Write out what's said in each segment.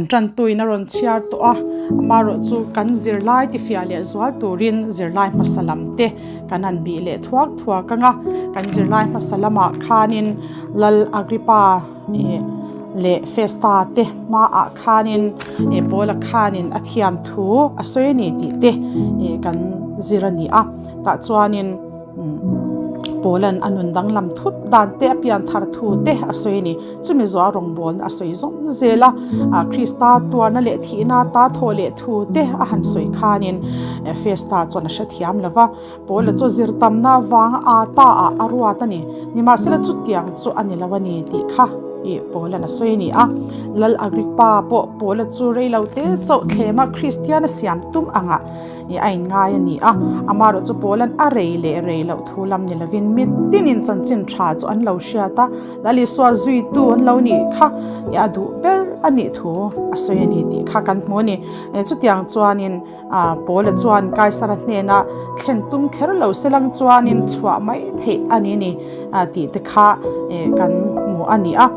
Tantuin a rawn chhiar tawh a, amaherawhchu kan zirlai tifiah leh zual turin zirlai hmasa lam te kan han bih leh thuak thuak ang a, kan zirlai hmasa lamah khanin Lal Agrippa ih leh Festa te hmaah khanin ih Paula khanin a thiam thu a sawi a ni tih te ih kan zir a ni a, tah chuanin. Pawlan a nun danglam thut dan te a pian thar thu te a sawi a ni. Chumi zuah rawngbawlna a sawi zawm zel a, Krista tuarna leh thihna ta thawh leh thu te a han sawi khanin Festa chuan a hrethiam lo va, Pawla chu zir tamna avanga a ta ah a ruat a ni. Nimahsela chutiang chu a ni lo a ni tih kha Pawlan a sawi a ni a. Lal Agrippa pawh Pawla chu reilote chauh thlema Kristian a siam tum angah ih a inngai a ni a, amaherawh chu Paula'n a rei leh rei loh thu lam ni lovin mi tinin chanchin tha chu an lo hriat a, Lal Isua zuitu an lo nih kha ih a duh ber a nih thu a sawi a ni tih kha kan hmu a ni. Chutiang chuanin Paula chuan Kaisara hnena thlen tum kher lo se lang chuanin chhuah mai theih a ni ni tih te kha kan hmu a ni a.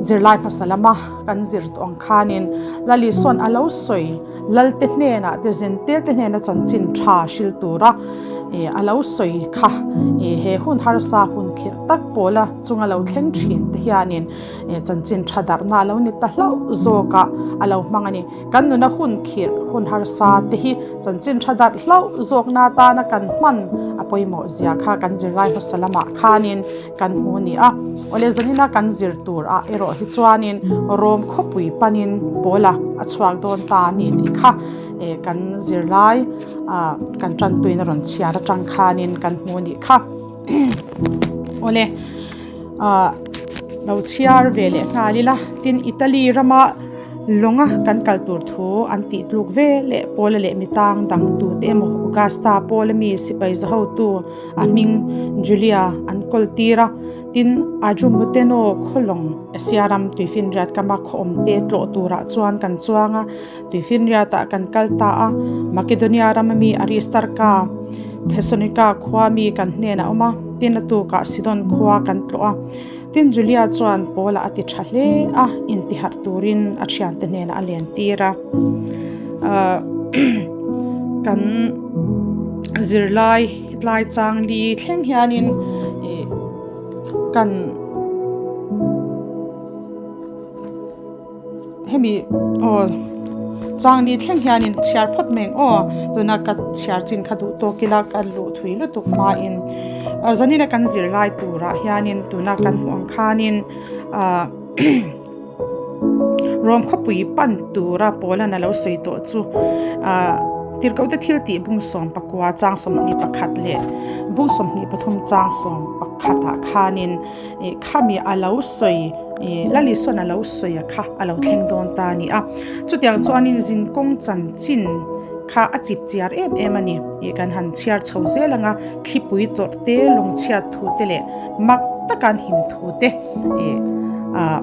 Zirlai hmasa lama kan zir tawh ang khanin Lali sawn a lo sawi Lalte hnenah te Zentelte hnena chanchin tha hril tura a lo sawi kha he hun harsa hun khirh tak pawla chunga lo thleng thin te hianin chanchin tha darhna a lo ni ta hlauh zawkah a lo hmang a ni. Kan nuna hun khirh hun harsa te hi chanchin tha darh hlauh zawkna atana kan hman a pawimawh zia kha kan zirlai hmasa lamah khanin kan hmu a ni a. Awle zanina kan zir tur ah erawh hi chuanin Rom khawpui panin Paula a chhuak dawn ta a ni tih kha kan zirlai ah kan tantuina rawn chhiar atang khanin kan hmu a nih kha. Awle ah lo chhiar ve leh nghal ila tin Italy rama Lawnga kan kal tur thu an tih tluk ve leh Paula leh mi tang dang tute emaw Augusta Paula mi sipai za hotu a hming Julia an kawl tir a, tin Adrumuteno khaw lawng Asia ram tuifinriat kama khaw awm te tlawh turah chuan kan chuang a, tuifinriatah kan kal ta a, Makedonia rama mi Aristarka, Thesalonika khua mi kan hnenah a awm a, tin a tukah Sidon khua kan tlawh a. Tin Julia chuan Paula a ti tha hle a, intiharh turin a thiante hnenah a len tir a. Kan zirlai tlai chang li thleng hianin kan Hemi aw chang ni thleng hianin chhiar phawt mai ang aw tuna ka chhiar chin kha duh tawk ila ka luh thui lutuk hmain zanina kan zirlai turah hianin tuna kan hmuh ang khanin ah rawm khawpui pan tura pawlan a lo sawi tawh chu ah tirhkoh te thil tih bung sawm pakua chang 21 leh bung 23 chang 11 ah khanin Ih khami a lo sawi ih Lalisawn a lo sawi a kha a lo thleng dawn ta a ni a. Chutiang chuanin zinkawng chanchin kha a chip chiar em em a ni. Ih kan han chhiar chho zel ang a, thlipui tawrh te, lungchhiat thu te leh mak taka an him thu te ih ah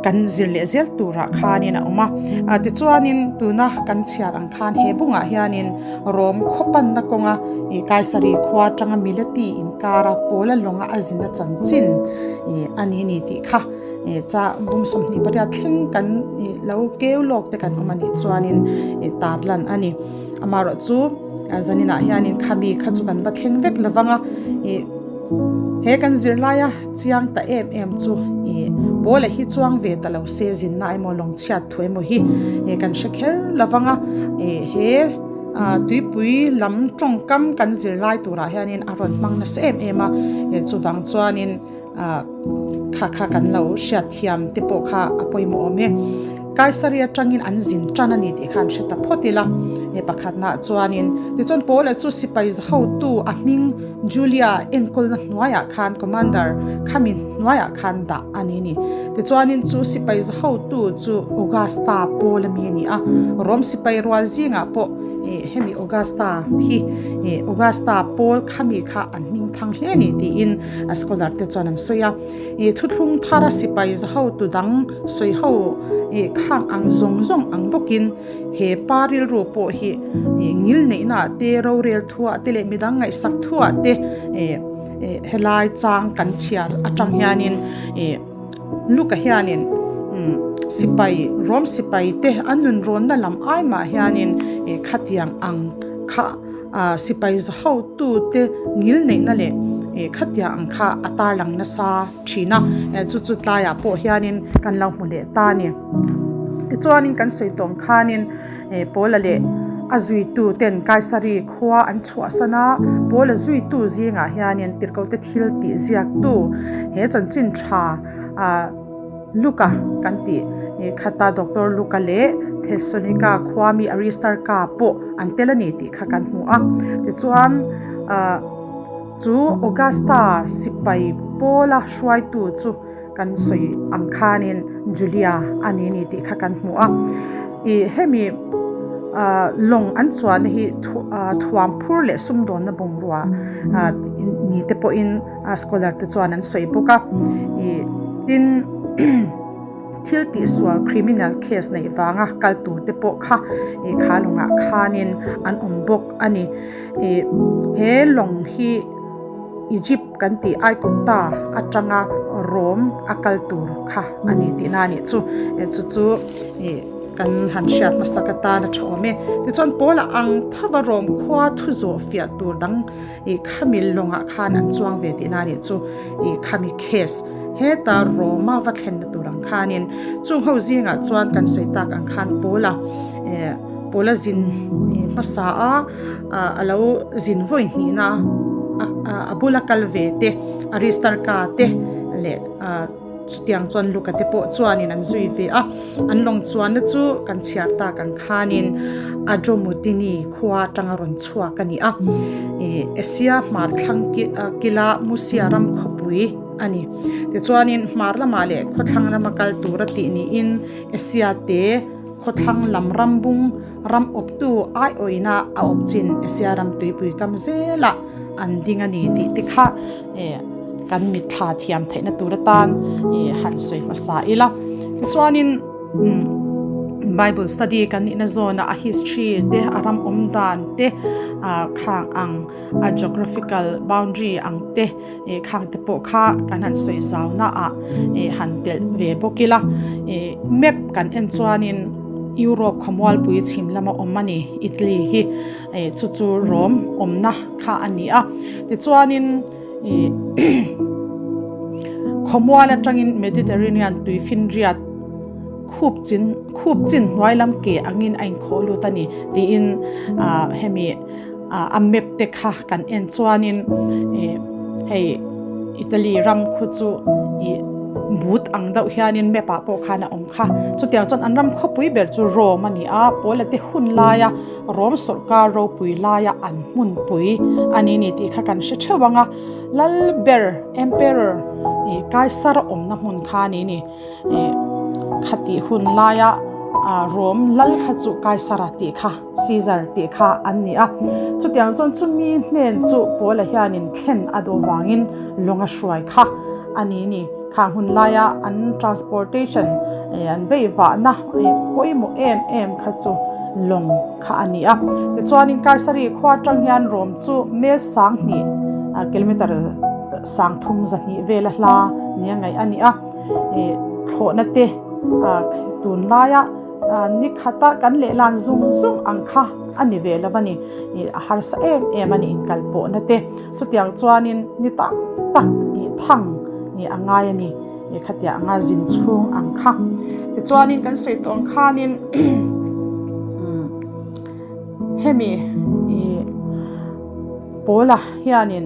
kan zir leh zel turah khanin a awm a. Ah tichuanin tuna kan chhiar ang khan he bungah hianin Rom khaw panna kawnga ih Kaisari khua atanga Mileti inkara Paula lawnga a zin a chanchin ih a ni ni tih kha ih cha bung 28 thleng kan ih lo keu lawk te kan awm a nih chuanin ih tar lan a ni. Amaherawhchu zaninah hianin khami kha chu kan va thleng vek lo vang a ih he kan zirlaia chiang ta em em chu ih Paula hi chuang ve ta lo se zinna emaw lawng chhiat thu emaw hi ih kan hre kher lo vang a ih he ah tuipui lam tawngkam kan zirlai turah hianin a rawn hmang nasa em em a ih chuvang chuanin ah kha kha kan lo hriat thiam te pawh kha a pawimawh awm e Kaisari atangin an zin tan a ni tih kha an hre ta phawt ila ih pakhatnaah chuanin tichuan Paula chu sipai hotu a hming Julia enkawlna hnuaiah khan commander khami hnuaiah khan dah a ni ni. Tichuanin chu sipai za hotu chu Augusta pawl ami a ni a, Rom sipai rual zingah pawh ih hemi Augusta hi ih Augusta pawl khami kha an hming thang hle a ni tiin a scholar te chuan an sawi a. Ih thuthlung thara sipai za hotu dang sawi ho ih khang ang zawng zawng ang bawkin He pa rilru pawh hi ngil neihna ah te, rorel thuah te leh midang ngaihsak thuah te helai chang kan chhiar atang hianin Luka hianin. Sipai, Rom sipai te an nunrawnna lam ai mah hianin khatiang ang kha sipai za hotute ngil neihna leh khatiang ang kha a tarlang nasa thin a, chu chu tlaiah pawh hianin kan lo hmu leh ta a ni. Tichuanin kan sawi tawng khanin Paula leh a zuitu ten Kaisari khua an chhuahsan a, Paula zuitu zingah hianin tirhkohte thil tih ziaktu he chanchin tha Luka kan tih khata Doctor Luka leh Thessalonika khua mi Aristarka pawh an tel a ni tih kha kan hmu a. Tichuan chu Augusta sipai pawla hruaitu chu kan sawi ang khanin Julia a ni ni tih kha kan hmu a. Ih hemi lawng an chuanna hi thuam phur leh sumdawnna bungrua ni te pawhin scholar te chuan an sawi bawk a. Ih tin thil tihsual criminal case neih vanga kal tur te pawh kha ih kha lawngah khanin an awm bawk a ni. Ih he lawng hi Egypt kan tih Aigupta atanga Rome a kal tur kha a ni tihna a nih chu. Chu chu ih kan han hriat hmasak atan a tha awm e. Tichuan Paula ang thova Rome khua thu zawh fiah tur dang ih khami lawngah khan an chuang ve tihna a nih chu. Ih khami case heta Rome a va thlenna tur ang khanin chung ho zingah chuan kan sawi tak ang khan Paula eh Paula zin hmasa a. A lo zin vawi hnihna a a bula kal ve te Aristarka te leh chutiang chuan Luka te pawh chuanin an zui ve a, an lawng chuanna chu kan chhiar tak ang khanin Adromutini khua atanga rawn chhuak a ni a, ih Asia hmar thlang kila Musia ram khawpui a ni. Tichuanin hmar lamah leh khawthlang lama kal tura tih niin Asia te Khawthlang lam rambung ram awptu aiawina a awp chin Asia ram tuipui kam zelah an ding a ni tih te kha kan mitthla thiam theihna tur atan han sawi hmasa ila. Tichuanin Bible study kan nihna zawnah a history te a ram awm dan te khang ang a geographical boundary ang te Ih khang te pawh kha kan han sawi zau na ah ih han telh ve bawk ila ih map kan en chuanin Europe khawmualpui chhim lama awm a ni Italy hi ih chu chu Rome awmna kha a ni a tichuanin ih khawmual atangin Mediterranean tuifinriat khup chin khup chin hnuai lam ke angin a inkhawh lut a ni tiin ah hemi. A map te kha kan en chuanin ih hei Italy ram khu chu ih but ang deuh hianin map ah pawh khan a awm kha chutiang chuan an ram khawpui ber chu Rome a ni a Paula te hun laia Rome sawrkar ropui laia an hmunpui a ni ni tih kha kan hre theuh ang a lal ber emperor ih Kaisar awmna hmun kha a ni ni. Ih khatih hun laia Rome lal kha chu Kaisara tih kha Caesar tih kha an ni a. Chutiang chuan chumi hnen chu Paula hianin thlen a duh vangin lawng a hruai kha a ni ni. Khang hun laia an transportation an vei vahna pawimawh em em kha chu lawng kha a ni a. Tichuanin Kaisari khua atang hian Rome chu mel 2000 kilometer 3200 vela hla nia ngaih a ni a. Ih thlawhna te ah tunlaia ah ni khata kan lehlan zung zung ang kha a ni ve lo a ni ih a harsa em em a ni inkal pawhna te chutiang chuanin ni tam tak ih thang ih a ngai a ni ih khatiang anga zin chhung ang kha tichuanin kan sawi tawh ang khanin hemi ih. Paula hianin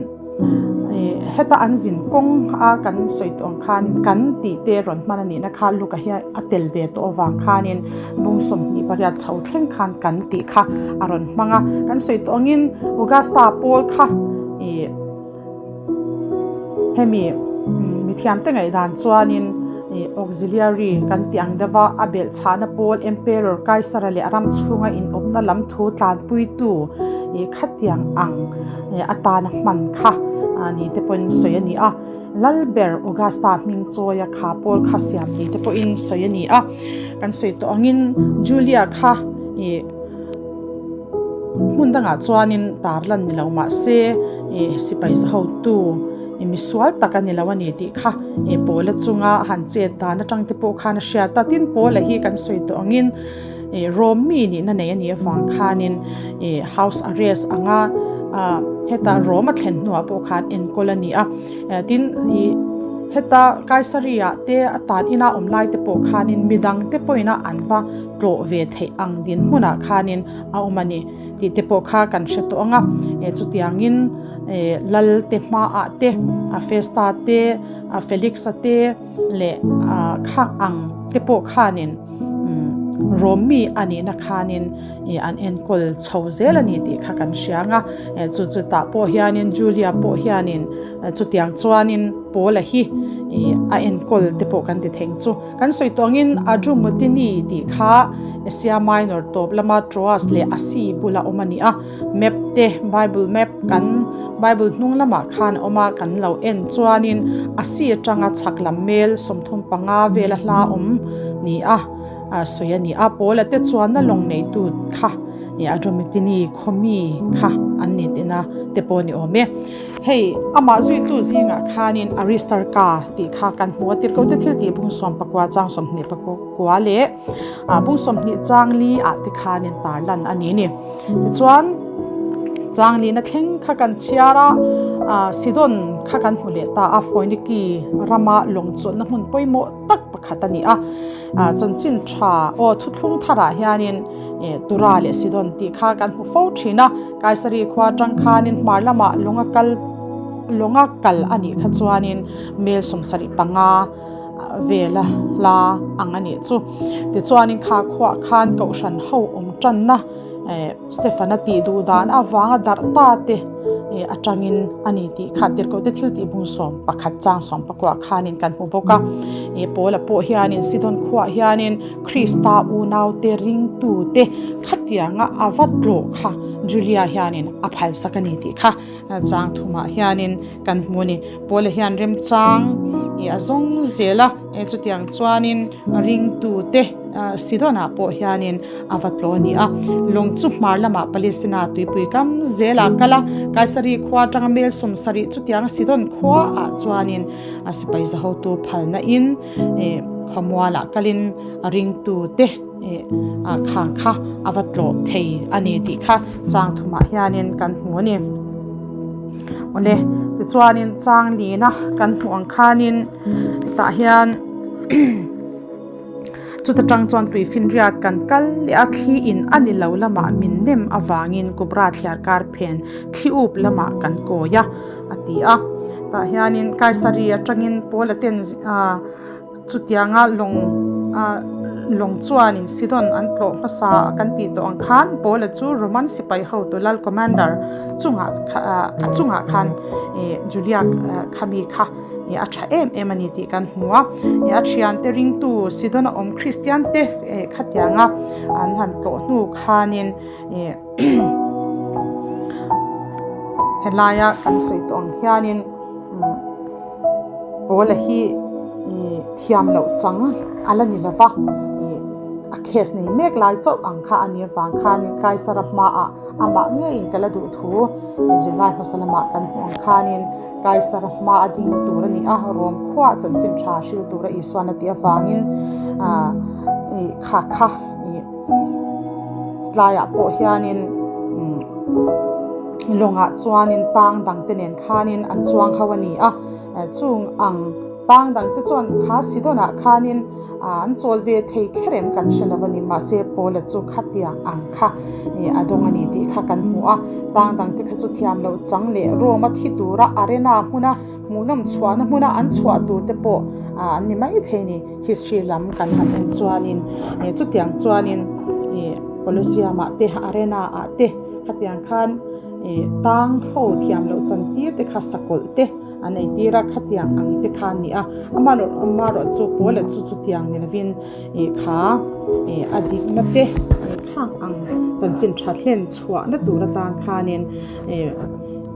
ih heta an zin kawng a kan sawi tawh ang khanin kan tih te rawn hman a nihna kha Luka hian a tel ve tawh avang khanin bung 28 chho thleng khan kan tih kha a rawn hmang a kan sawi tawh angin Augusta pawl kha ih hemi mithiamte ngaihdan chuanin ih auxiliary kan tih ang deuh a a belh chhahna pawl emperor Kaisara leh a ram chhunga inawpna lam thu tlanpuitu ih khatiang ang ih atana hman kha ni te pawhin sawi a ni a Lalber Augusta hming chawia kha pawl kha siam ni te pawhin sawi a ni a kan sawi tawh angin Julia kha ih hmun dangah chuanin tarlan ni lo mahse ih sipai za hotu. misual tak a ni lo a ni tih kha Paula chunga han chet dan atang te pawh khan a hriat a. Tin, Paula hi kan sawi tawh angin Rom mi nihna nei a nih avang khanin house arrest anga heta Rom a thlen hnuah pawh khan enkawl a ni a. Tin, heta Kaisaria te a tan ina awm lai te pawh khanin midang te pawhin a an va tlawh ve theih ang dinhmunah khanin a awm a ni tih te pawh kha kan hre tawh ang a. Chutiangin lal te hmaah te Festa te Felix-a te leh khang ang te pawh khanin Rom mi a nihna khanin an enkawl chho zel a ni tih kha kan hria ang a. Chu chutah pawh hianin Julia pawh hianin chutiang chuanin Paula hi a enkawl te pawh kan ti theng chu. Kan sawi tawh angin Adrumutini tih kha Asia Minor tawp lama Troas leh Asi bula awm a ni a. Map te, Bible map kan Bible hnung lamah khan a awm a, kan lo en chuanin Asi atanga chhak lam mel 35 vela hla awm ni a sawi a ni a. Paula te chuanna lawng neitu kha Adrumutini khaw mi kha an ni tihna te pawh a ni awm e. Hei, amah zuitu zingah khanin Aristarka tih kha kan hmu a, Tirhkohte thil tih bung 19 chang 29 leh bung 20 chang li ah te khanin tarlan a ni ni. Tichuan, chang lihna thleng kha kan chhiar a, Sidon kha kan hmu leh ta a, Foiniki rama lawng chawlhna hmun pawimawh tak pakhat a ni a. Chanchin tha aw thuthlung tharah hianin Tura leh Sidon tih kha kan hmu fo thin a. Kaisari khua atang khanin hmar lamah lawnga kal lawnga kal a nih kha chuanin mel 75 vela hla ang a nih chu. Tichuanin kha khuaah khan kohhran ho awm tanna Stefan-a tih duh dan avanga darh ta te atangin a ni tih kha Tirhkohte thil tih bung 11 chang 19 khanin kan hmu bawk a. Paula pawh hianin Sidon khuaah hianin Krista unaute ringtute khatianga a va tlawh kha Julia hianin a phalsak a ni tih kha chang thumah hianin kan hmu a ni. Paula hian remchang a zawng zel a, chutiang chuanin ringtute Sidonah pawh hianin a va tlawh a ni a. Lawng chu hmar lamah Palestina tuipui kam zelah a kal a, Kaisari khua atanga mel 70 chutianga Sidon khuaah chuanin a sipai zahotu phalna in khawmualah kalin a ringtute khang kha a va tlawh thei a ni tih kha chang thumah hianin kan hmu a ni. Awle tichuanin chang lina kan hmuh ang khanin hetah hian chuta tang chuan tuifinriat kan kal leh a thli in a ni lo lamah min nem avangin Kubra thliar kar phen thli up lamah kan kawi a a ti a tah hianin Kaisari atangin Paula ten ah chutianga lawng ah lawng chuanin Sidon an tlawh hmasa kan tih tawh ang khan Paula chu Roman sipai hotu lal commander chungah a chungah khan ih Julia khami kha ih a tha em em a ni tih kan hmu a ih a thiante ringtu Sidon a awm Kristian te eh khatianga an han tlawh hnu khanin ih Helaia kan sawi tawh ang hianin Paula hi thiam loh chang a la ni lova, a case nei mek lai chauh ang kha a nih avang khanin Kaisara hmaah amah ngeiin ka la duh thu zirlai hmasa lamah kan hmuh ang khanin Kaisara hma a ding tur a ni a, Rom khuaah chanchin tha hril tura Isuan a tih avangin kha kha. Tlaiah pawh hianin lawngah chuanin tang dangte nen khanin an chuang ho a ni a, chung ang tang dangte chuan kha Sidonah khanin an chawl ve thei kher em kan hre lo a ni. Mahse Paula chu khatiang ang kha a dawng a ni tih kha kan hmu a, tang dangte kha chu thiam loh chang leh Rome-a thi tura arena hmuna hmuhnawm chhuahna hmuna an chhuah tur te pawh an ni maithei a ni. History lam kan han en chuanin eh chutiang chuanin ih Colosseum ah te arena ah te khatiang khan ih tang ho thiam loh chan tir te kha sakawlh te an ei tir a khatiang ang te kha a ni a amaherawh chu pawl leh chu chutiang ni lovin ih kha ih a dikna te khang ang chanchin tha hlen chhuahna tur atan khanin ih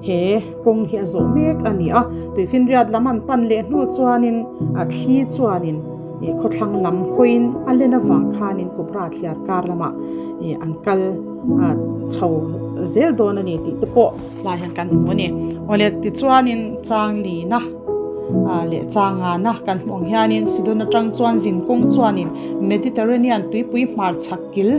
he kawng hi a zawh mek a ni a, tuifinriat lam an pan leh hnu chuanin a thli chuanin ih khawthlang lam hawiin a len avang khanin Kubra thliar kar lamah ih an kal. chho zel dawn a ni tih te pawh lai hian kan hmu a ni. Awle tichuanin chang lina leh changana kan hmuh ang hianin Sidon atang chuan zin kawng chuanin Mediterranean tuipui hmarchhak kil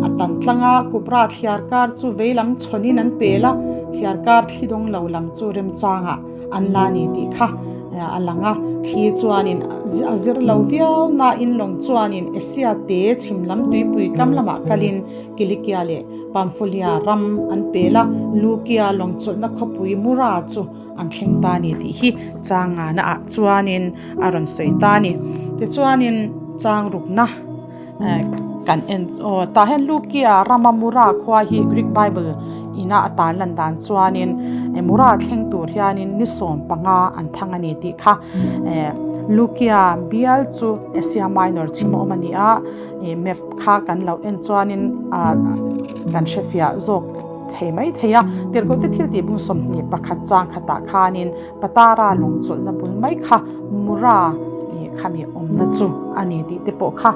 a tan tlang a, Kupra thliar kar chu vei lam chhawnin an pel a, thliar kar thli dawng lo lam chu remchangah an la ni tih kha a lang a. Thli chuanin a zir lo viau nain lawng chuanin Asia te chhim lam tuipui kam lamah kalin Kilikia leh Pamphylia ram an pel a, Lukia lawng chawlhna khawpui Mura chu an thleng ta a ni tih hi changana ah chuanin a rawn sawi ta a ni. Tichuanin chang rukna kan en aw tah hian Lukia rama Mura khua hi Greek Bible ina a tar lan dan chuanin Mura thleng tur hianin ni 15 an thang a ni tih kha Lukia bial chu Asia Minor chhim a awm a ni a map kha kan lo en chuanin kan hrefiah zawk thei mai thei a, Tirhkohte thil tih bung 21 chang khatah khanin Patara lawng chawlhna bul mai kha Mura ih khami awmna chu a ni tih te pawh kha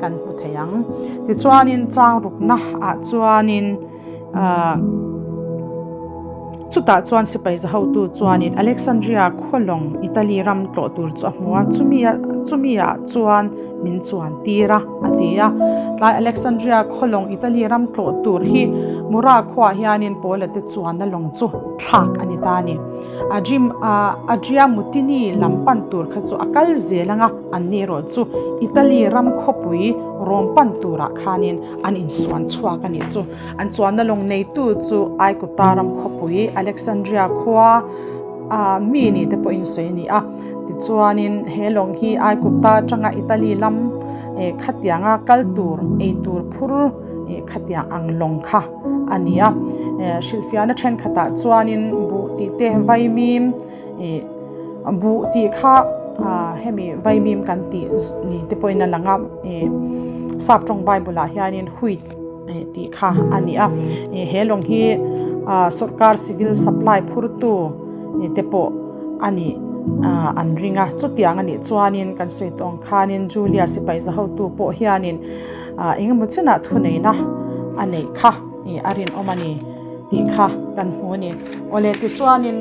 kan hmu thei ang. Tichuanin chang rukna ah chuanin ah chutah chuan sipai za hotu chuanin Alexandria khaw lawng Italy ram tlawh tur chu a hmu a, chumi chumi ah chuan min chuan tir a a ti a. Tlai Alexandria khaw lawng Italy ram tlawh tur hi Mura khuaah hianin Paula te chuanna lawng chu thlak a ni ta a ni. Ajim Adriamutini lam pan tur kha chu a kal zel anga an ni erawh chu Italy ram khawpui rawm pan turah khanin an insuan chhuak a nih chu. An chuanna lawng neitu chu Aikuta ram khawpui Alexandria khua mi ni te pawhin sawi a ni a. Tichuanin he lawng hi Aikuta atanga Italy lam khatianga kal tur ei tur phur khatiang ang lawng kha a ni a. Hrilhfiahna thenkhatah chuanin buh tih te vaimim ih buh tih kha hemi vaimim kan tih ni te pawhin a lang a ih sap tawng bible ah hianin wheat tih kha a ni a. He lawng hi sawrkar civil supply phurtu te pawh a nih an ring a. Chutiang a nih chuanin kan sawi tawh ang khanin Julia sipai za hotu pawh hianin engemaw chinah thuneihna a neih kha a rinawm a ni tih kha kan hmu a ni. Awle tichuanin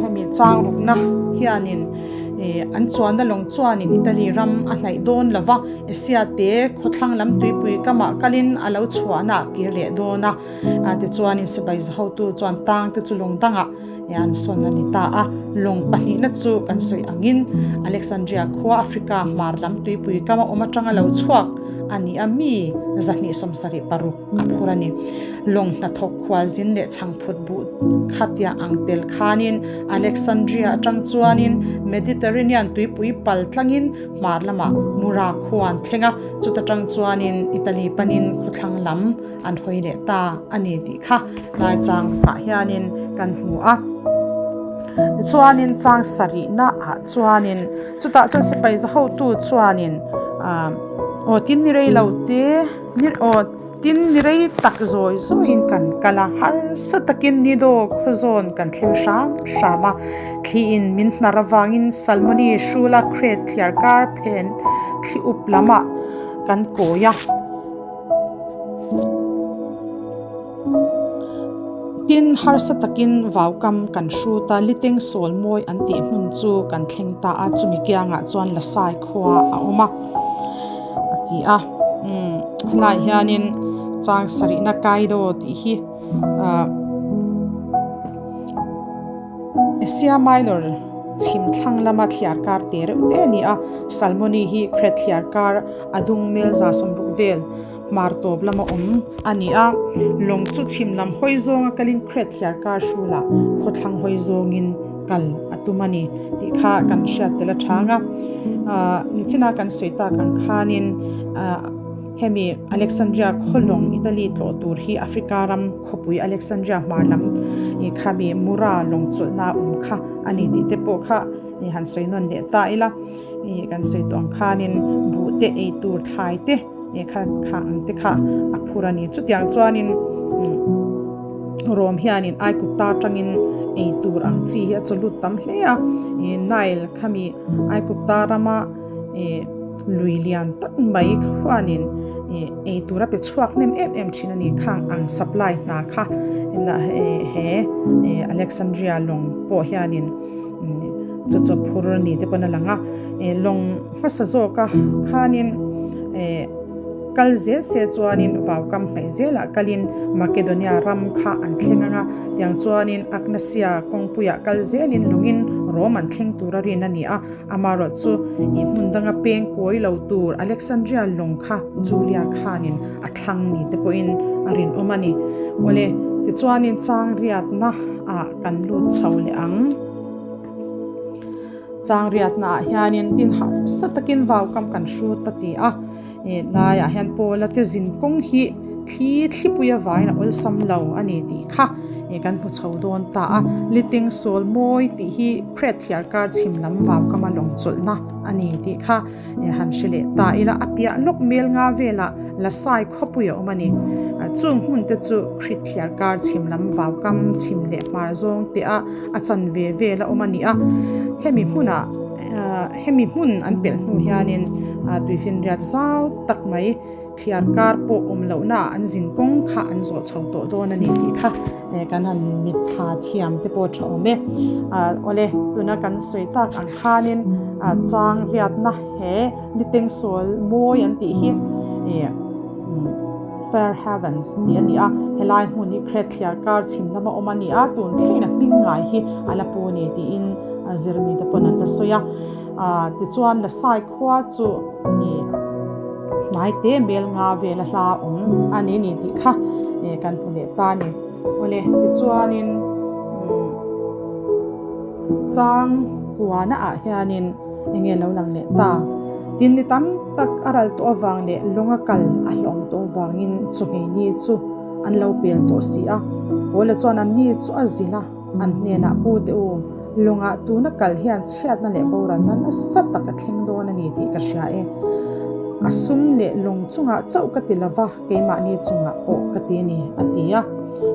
hemi chang rukna hianin an chuanna lawng chuanin Italy ram a hnaih dawn lo va, Asia te khawthlang lam tuipui kamah kalin a lo chhuahna a kir leh dawn a. Tichuanin sipai za hotu chuan tang te chu lawng dangah an sawn a ni ta a. Lawng pahnihna chu kan sawi angin Alexandria khua Africa hmar lam tuipui kama awm atanga lo chhuak a ni a, mi 276 a phur a ni. Lawng hnathawk khualzin leh chhangphut buh khatia ang tel khanin Alexandria atang chuanin Mediterranean tuipui pal tlangin hmar lamah Mura khua an thleng a, chuta tang chuanin Italy panin khawthlang lam an hawi leh ta a ni tih kha lai chang ah hianin kan hmu a. Tichuanin chang sarihna ah chuanin chutah chuan sipai za hotu chuanin ah aw tin ni rei lo te ni aw tin ni rei tak zawi zawiin kan kal a harsa takin ni daw khaw zawn kan thleng hram hram a thliin min hnar avangin Salmoni hrula Crete thliar kar phen thli up lamah kan kawi a. Tin, harsa takin vaukam kan hrut a, Liteng sawl mawi an tih hmun chu kan thleng ta a, chumi kiangah chuan Lasai khua a awm a, a ti a. Umm, helaiah hianin chang sarihna Kaido tih hi ah Asia Minor chhim thlang lama thliar kar te reuh te a ni a, Salmoni hi Crete thliar kar a dung mel 160 vel hmar tawp lama awm a ni a, lawng chu chhim lam hawi zawnga kalin Crete thliar kar hrulah khawthlang hawi zawngin kal a tum a ni tih kha kan hriat tel a chang a. Ahh nichina kan sawi tak ang khanin ahh hemi Alexandria khaw lawng Italy tlawh tur hi Africa ram khawpui Alexandria hmar lam ih khami Mura lawng chawlhna awm kha a ni tih te pawh kha han sawi nawn leh ta ila. Ih kan sawi tawh ang khanin buh te ei tur thlai te ih kha kha ang te kha a phur a ni. Chutiang chuanin Rom hianin Aigupta atangin ei tur ang chi hi a chaw lut tam hle a. Ih Nile khami Aigupta rama ih lui lian tak mai khuanin. Ei tur a pe chhuak hnem em em thin a ni. Khang ang supply hna kha he Alexandria lawng pawh hianin chu chu phur a ni te pawn a lang a. Lawng hmasa zawka khanin kal zel se chuanin vaukam hnaih zelah kalin Makedonia ram kha an thleng ang a. Tiang chuanin Agnasia kawngpuiah kal zelin lawngin Rome an thleng tur a rin a ni a. Amaherawh chu i hmun danga peng kawi lo tur Alexandria lawng kha Julia khanin a thlang ni te pawhin a rinawm a ni. Awle, tichuanin chang riatna ah kan lut chho leh ang. Chang riatna ah hianin tin harsa takin vaukam kan hrut a ti a. He laiah hian Paula te zin kawng hi thli thlipui avangin a awlsam lo a ni tih kha kan hmu chho dawn ta a. Liteng sawl mawi tih hi Crete thliarkar chhim lam vaukama lawng chawlhna a ni tih kha han hre leh ta ila. A piah lawk mel nga velah Lasai khawpui a awm a ni. Chung hmun te chu Crete thliarkar chhim lam vaukam chhim leh hmar zawng te a a chanve vel a awm a ni a. Hemi hmunah Hemi hmun an pelh hnu hianin tuifinriat zau tak mai thliar kar pawh awm lohnaah an zin kawng kha an zawh chho tawh dawn a ni tih kha kan han mitthla thiam te pawh a tha awm e. Awle, tuna kan sawi tak ang khanin chang riatna he niteng sawl mawi an tih hi Fair Havens tih a ni a, helai hmun hi Crete thliar kar chhim lama awm a ni a, tun thlengin a hming ngai hi a la pu a ni tiin zirmite pawn an la sawi a. Tichuan Lasai khua chu hnai te mel nga vela hla awm a ni ni tih kha kan hmu leh ta a ni. Awle, tichuanin chang kuana ah hianin eng nge lo lang leh ta? Tin ni tam tak a ral tawh avang leh lawnga kal a hlawm tawh avangin chawhmeh ni chu an lo pel tawh si a. Paula chuan an ni chu a zilh a, an hnenah Pu te u, lawngah tuna kal hian chhiatna leh boralna nasa tak a thleng dawn a ni tih ka hria e. A sum leh lawng chungah chauh ka ti lova, keimahni chungah pawh ka ti a ni, a ti a.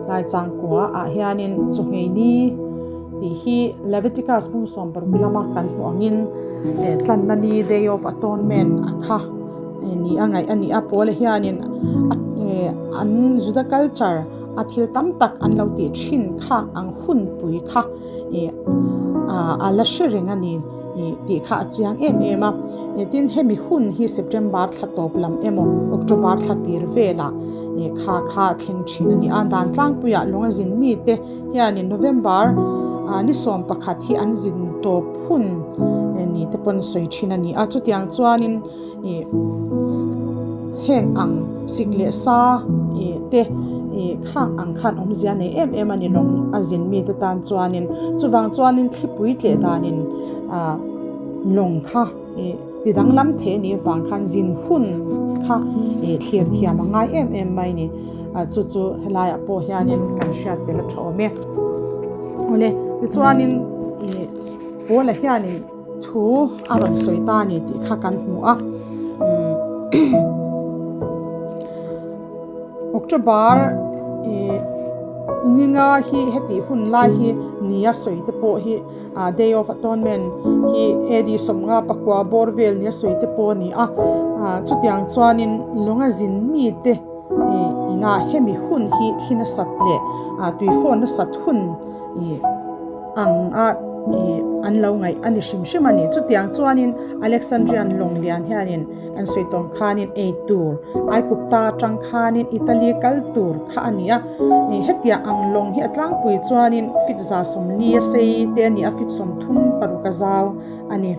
Tlaichangkua ah hianin chawhmeh ni. Tih hi Leviticus hmung 16 lama kan hmuh angin tlanna ni, Day of Atonement, a kha ni a ngaih a ni a. Paula hianin an Juda culture a thil tam tak an lo tih thin khak ang hunpui kha a la hre reng a ni tih kha a chiang em em a. Tin, hemi hun hi September thla tawp lam emaw October thla tir velah kha kha a thleng thin a ni a. Dan tlangpuiah lawnga zin mite Hianin November ni 11 hi an zin tawp hun ni te pawn sawi thin a ni a, chutiang chuanin ih heng ang sik leh sa ih te ih khang ang khan awmzia nei em em a ni lawng a zin mite tan chuanin chuvang chuanin thlipui tleh danin ah lawng kha ih ti danglam thei a nih avang khan zin hun kha ih thlir thiam a ngai em em mai a ni. Ah chu chu helaiah pawh hianin kan hriat tel a tha awm e. Awle tichuanin ih Paula hianin thu a rawn sawi ta a ni tih kha kan hmu a. October ih ninga hi hetih hun lai hi nia sawi te pawh hi ah Day of Atonement hi AD 59 bawr vel nia sawi te pawh a ni a. Ah chutiang chuanin lawnga zin mite. Inah hemi hun hi thli nasat leh tui fawn nasat hun ang a an lo ngaih a ni hrim hrim a ni. Chutiang chuanin Alexandrian lawng lian hianin an sawi tawng khanin ei tur Aikupta atang khanin Italy kal tur kha a ni a. Hetiang ang lawng hi a tlangpui chuanin fit 140 a sei te a ni a, fit 36 a zau. a ni.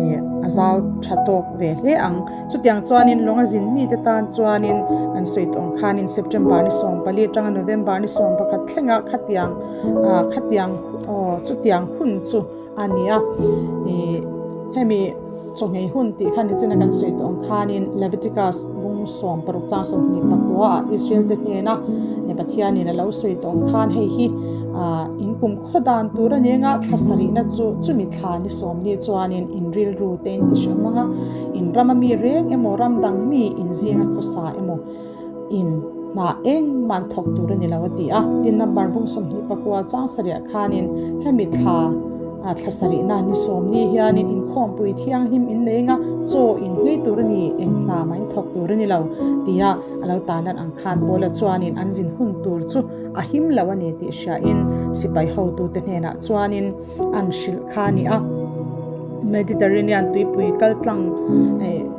Ih a zau tha tawk ve hle ang. Chutiang chuanin lawnga zin mite tan chuanin an sawi tawh ang khanin September ni 14 atanga November ni 11 thlenga khatiang ah khatiang aw chutiang hun chu a ni a. Ih hemi chawhmeh hun tih kha nichina kan sawi tawh ang khanin Leviticus bung 16 chang 29 ah Israel te hnena Pathianin a lo sawi tawh ang khan hei hi ah in kum Khaw dan tur a nia thla sarihna chu chumi thla ni sawmni chuanin in rilru te in ti hreh mang a, in rama mi reng emaw ram dang mi in zinga khawsa emaw in hna engmah an thawk tur a ni lo a ti a. Tin number bung 24 chang sarih khanin hemi thla. Thla sarihna ni sawmni hianin inkhawmpui thianghlim in nei anga chaw in hlui tur a ni, eng hna mah in thawk tur a ni lo, tia a lo tarlan ang khan Paula chuanin an zin hun tur chu a him lo a ni tih hriain sipai hotute hnenah chuanin an hrilh kha a ni a. Mediterranean tuipui kaltlang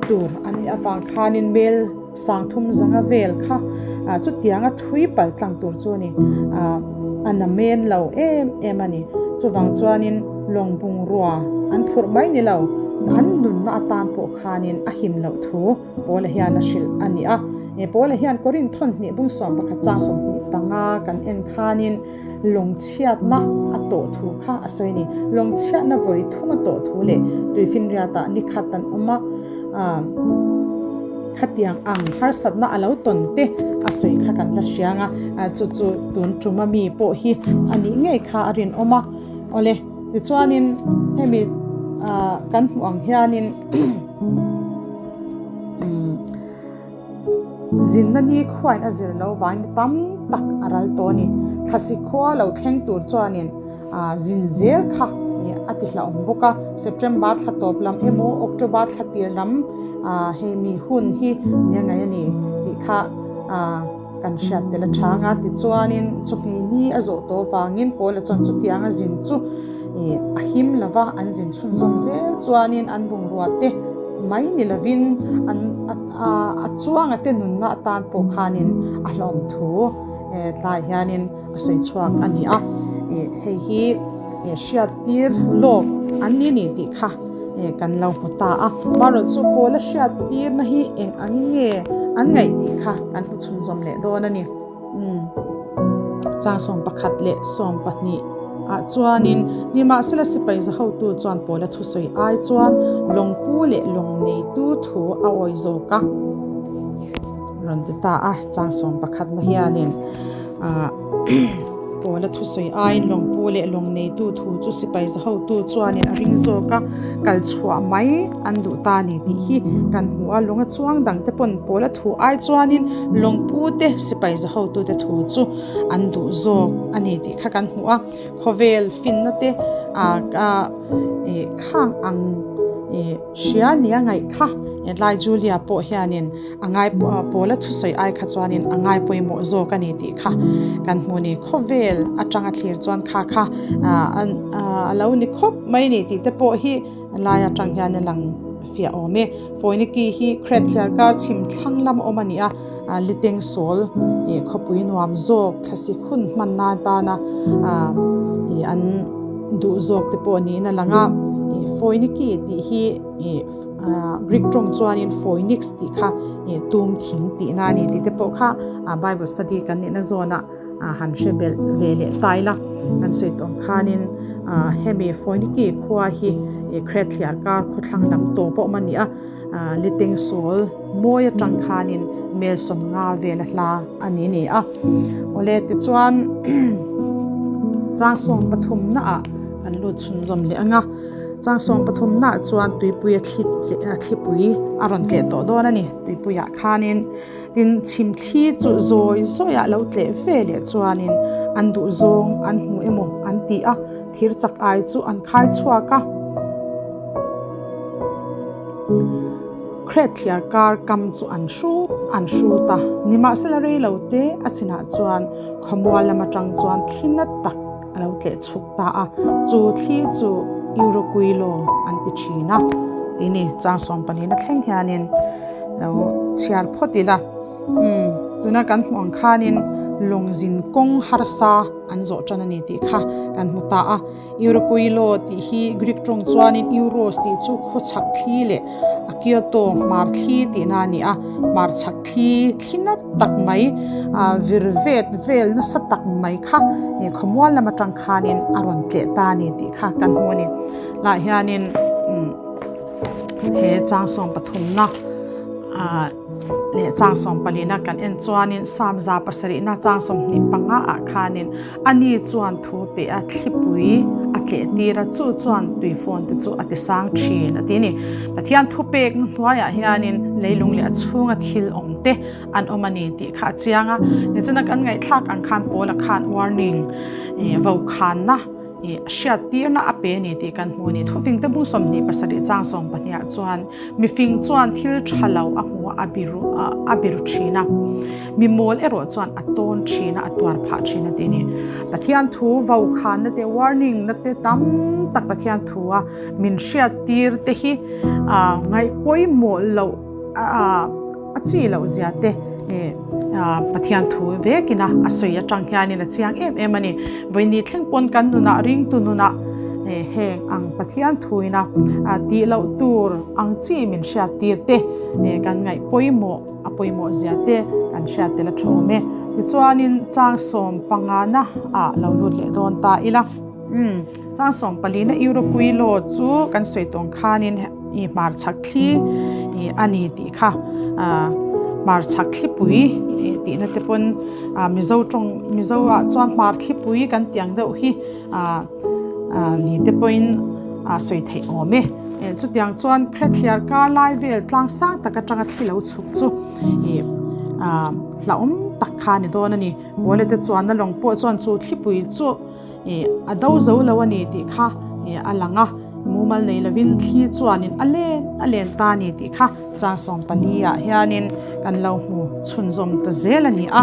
tur an nih avang khanin mel Sangthum zanga vel kha chutianga thui pal tlang tur chu a ni. A na men lo em em a ni. Chuvang chuanin lawng bungrua an phurh mai ni lo, an nunna atan pawh khanin a him loh thu Paula hian a hrilh a ni a. Paula hian Korinth thawnhnih bung 11 chang 25 kan en khanin lawng chhiatna a tawh thu kha a sawi a ni. Lawng chhiatna vawi thum a tawh thu leh tuifinriatah ni khat an awm a. Khatiang ang harsatna a lo tawn te a sawi kha kan la hriang a, chu chu tun tuma mi pawh hi a nih ngei kha a rinawm a. Awle, tichuanin hemi kan hmuh ang hianin Zinna ni khuain a zir lo vangin tam tak a ral tawh a ni. Thlasi khua lo thleng tur chuanin zin zel kha a ti hlauhawm bawk a. September thla tawp lam emaw October thla tir lam hemi hun hi nia ngaih a ni tih kha kan hriat tel a chang a. Tichuanin chawhmeh ni a zawh tawh vangin Paula chuan chutianga zin chu a him lova an zin chhunzawm zel chuanin an bungrua te mai ni lovin an a chuanga te nunna atan pawh khanin a hlawm thu tlaiah hianin a sawi chhuak a ni a hei hi hriattir lawk an ni ni tih kha kan lo hmu ta a marawh chu pawla hriattirna hi eng angin nge an ngaih tih kha kan hmu chhunzawm leh dawn a ni. Chang 11 leh 12 ah chuanin nimahsela sipai za hotu chuan Paula thusawi ai chuan lawngpu leh lawng neitu thu a awi zawk a rawn ti ta a. Chang 11 na hianin ah Paula thusawi aiin lawngpu leh lawng neitu thu chu sipai za hotu chuanin a ring zawk a, kal chhuah mai an duh ta a ni tih hi kan hmu a. Lawnga chuang dangte pawn Paula thu ai chuanin lawngpu te sipai za hotute thu chu an duh zawk a ni tih kha kan hmu a. Khawvel finna te ah ih khang ang ih hria nia ngaih kha hetlai Julia pawh hianin A ngai Paula thusawi ai kha chuanin a ngai pawimawh zawk a ni tih kha kan hmu ni. Khawvel atanga thlir chuan kha kha a lo ni khawp mai ni tih te pawh hi lai atang hian a lang fiah awm e. Foiniki hi Kret thliarkar chhim thlang lam a awm a ni a, Liteng sawl khawpui nuam zawk thlasik hun hmanna atana an duh zawk te pawh niin a lang a. Foiniki tih hi Greek tawng chuanin Phoenix tih kha tum thing tihna a ni tih te pawh kha Bible study kan nihna zawnah han hre belh ve leh ta ila. Kan sawi tawng khanin hemi Phoeniki khua hi Crete thliar kar khawthlang lam tawp a awm a ni a, Liteng sawl mawi atang khanin mel 50 vel a hla a ni ni a. Awle tichuan chang 13 naah kan lut chhunzawm leh ang a. Chang 13 naah chuan tuipui a thli thlipui a rawn tleh tawh dawn a ni. Tuipuiah khanin tin chhim thli chu zawi zawiah lo tleh ve leh chuanin an duh zawng an hmu emaw an ti a, thir chak ai chu an khai chhuak a. Kret thliar kar kam chu an hrut an hrut a, nimahsela rei lo te a chinah chuan khawmual lam atang chuan thli na tak a lo tleh chhuk ta a, chu thli chu Euroquilo an ti thin a. Tih ni, chang 14 a thleng hianin lo chhiar phawt ila. Umm, tuna kan hmuh ang khanin lawng zin kawng harsa an zawh tan a ni tih kha kan hmu ta a. Euroquilo tih hi Greek tawng chuanin Euros tih chu khawchhak thli leh a Kyoto hmar thli tihna a ni a, hmar chhak thli thli na tak mai vir vet vel nasa tak mai kha khawmual lam atang khanin a rawn tleh ta a ni tih kha kan hmu a ni. Lah hianin he chang 13 na leh chang 14 na kan en chuanin Psalm 107 na chang 25 ah khanin Ani chuan thu pe a thlipui a tleh tir a, chu chuan tuifawn te chu a ti sang thin a ti a ni. Pathian thupekna hnuaiah hianin leilung leh a chhunga thil awm te an awm a ni tih kha a chiang a. Nichina kan ngaihthlak ang khan Paula khan warning, vokhanna. Ih hriattirna a pe a ni tih kan hmu a ni. Thufingte bung 27 chang 12 ah chuan mifing chuan thil tha lo a hmu a, a biru a biru thin a, mi mawl erawh chuan a tawn thin a, a tuar phah thin a ti a ni. Pathian thu vokhanna te, warning na te tam tak Pathian thu a min hriattir te hi ngaih pawimawh loh a chi loh zia te Pathian thu vekin a a sawi atang hianin a chiang em em a ni. Vawiini thleng pawn kan nunah ringtu nunah heng ang Pathian thuina tih loh tur ang chi min hriat tir te kan ngaih pawimawh a pawimawh zia te kan hriat tel a tha awm e. Tichuanin chang sawm pangana ah lo lut leh dawn ta ila. Umm chang sawmpalina Euroquilo chu kan sawi tawng khanin i hmarchhak thli ih a ni tih kha ah hmarchhak thlipui ih tihna te pawn ah Mizo tawng Mizo ah chuan hmar thlipui kan tih ang deuh hi ah ah ni te pawhin a sawi theih awm e. Eh chutiang chuan Khrethliar kar lai vel tlang sang tak atanga thli lo chhuk chu ih ah hlauhawm tak kha a ni dawn a ni. Pawle te chuanna lawng pawh chuan chu thlipui chu. Ih a do zo lo a ni tih kha ih a lang a, mumal nei lovin thli chuanin a len a len ta a ni tih kha chang 14 ah hianin kan lo hmu chhunzawm ta zel a ni a.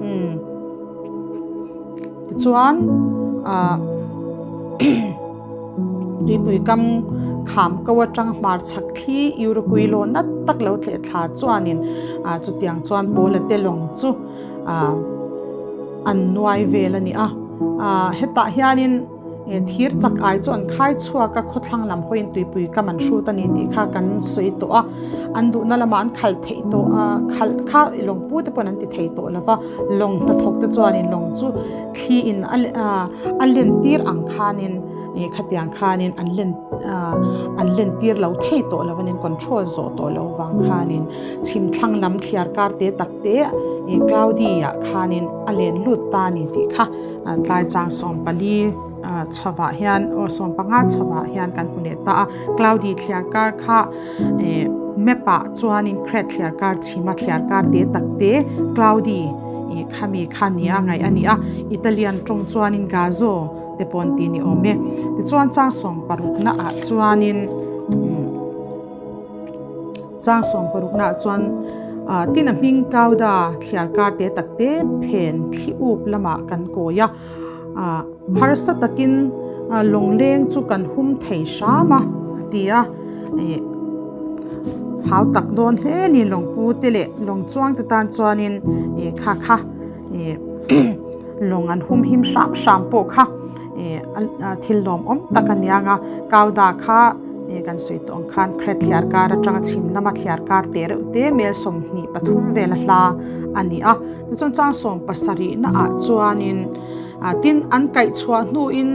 Umm tichuan ah tuipui kam kham ko atang hmar chhak thli Eurokui law nat tak lo tleh thla chuanin ah chutiang chuan Pawla te lawng chu ah an nuai vel a ni a ah hetah hianin eh thir chak ai chu an khai chhuak a khawthlang lam pawhin tuipui kam an hrut a ni tih kha kan sawi tawh a an duhna lamah an khalh theih tawh a khalh kha lawng pu te pawn an ti thei tawh lo va lawng hnathawk te chuanin lawng chu thli in a ah a len tir ang khanin ih khatiang khanin an len ah an len tir lo thei tawh lo a ni control zawh tawh lo vang khanin chhim thlang lam thliar kar te tak te ih cloudy ah khanin a len lut ta a ni tih kha tlai chang 14 chhovah hian aw 15 chhovah hian kan hmu leh ta a cloudy thliar kar kha ih map ah chuanin Crete thliar kar chhima thliar kar te tak te cloudy ih khami kha nia ngaih a ni a Italian tawng chuanin Gazo te pawh an tih ni awm e tichuan chang 16 na ah chuanin Chang 16 naah chuan tin a hming Kauda thliar kar te tak te phen thli up lamah kan kawi a, harsa takin lawngleng chu kan hum thei hram a a ti a, ih hau tak dawn hle a ni lawngpu te leh lawng chuang te tan chuanin ih kha kha ih lawng an hum him hram hram pawh kha. Ih thil lawmawm tak a niang a, Kauda kha ih kan sawi tawh ang khan Kret thliar kar atanga chhim lama thliar kar teh reuh te mel 23 vel a hla a ni a. Tichuan chang 70 naah chuanin tin an kaih chhuah hnuin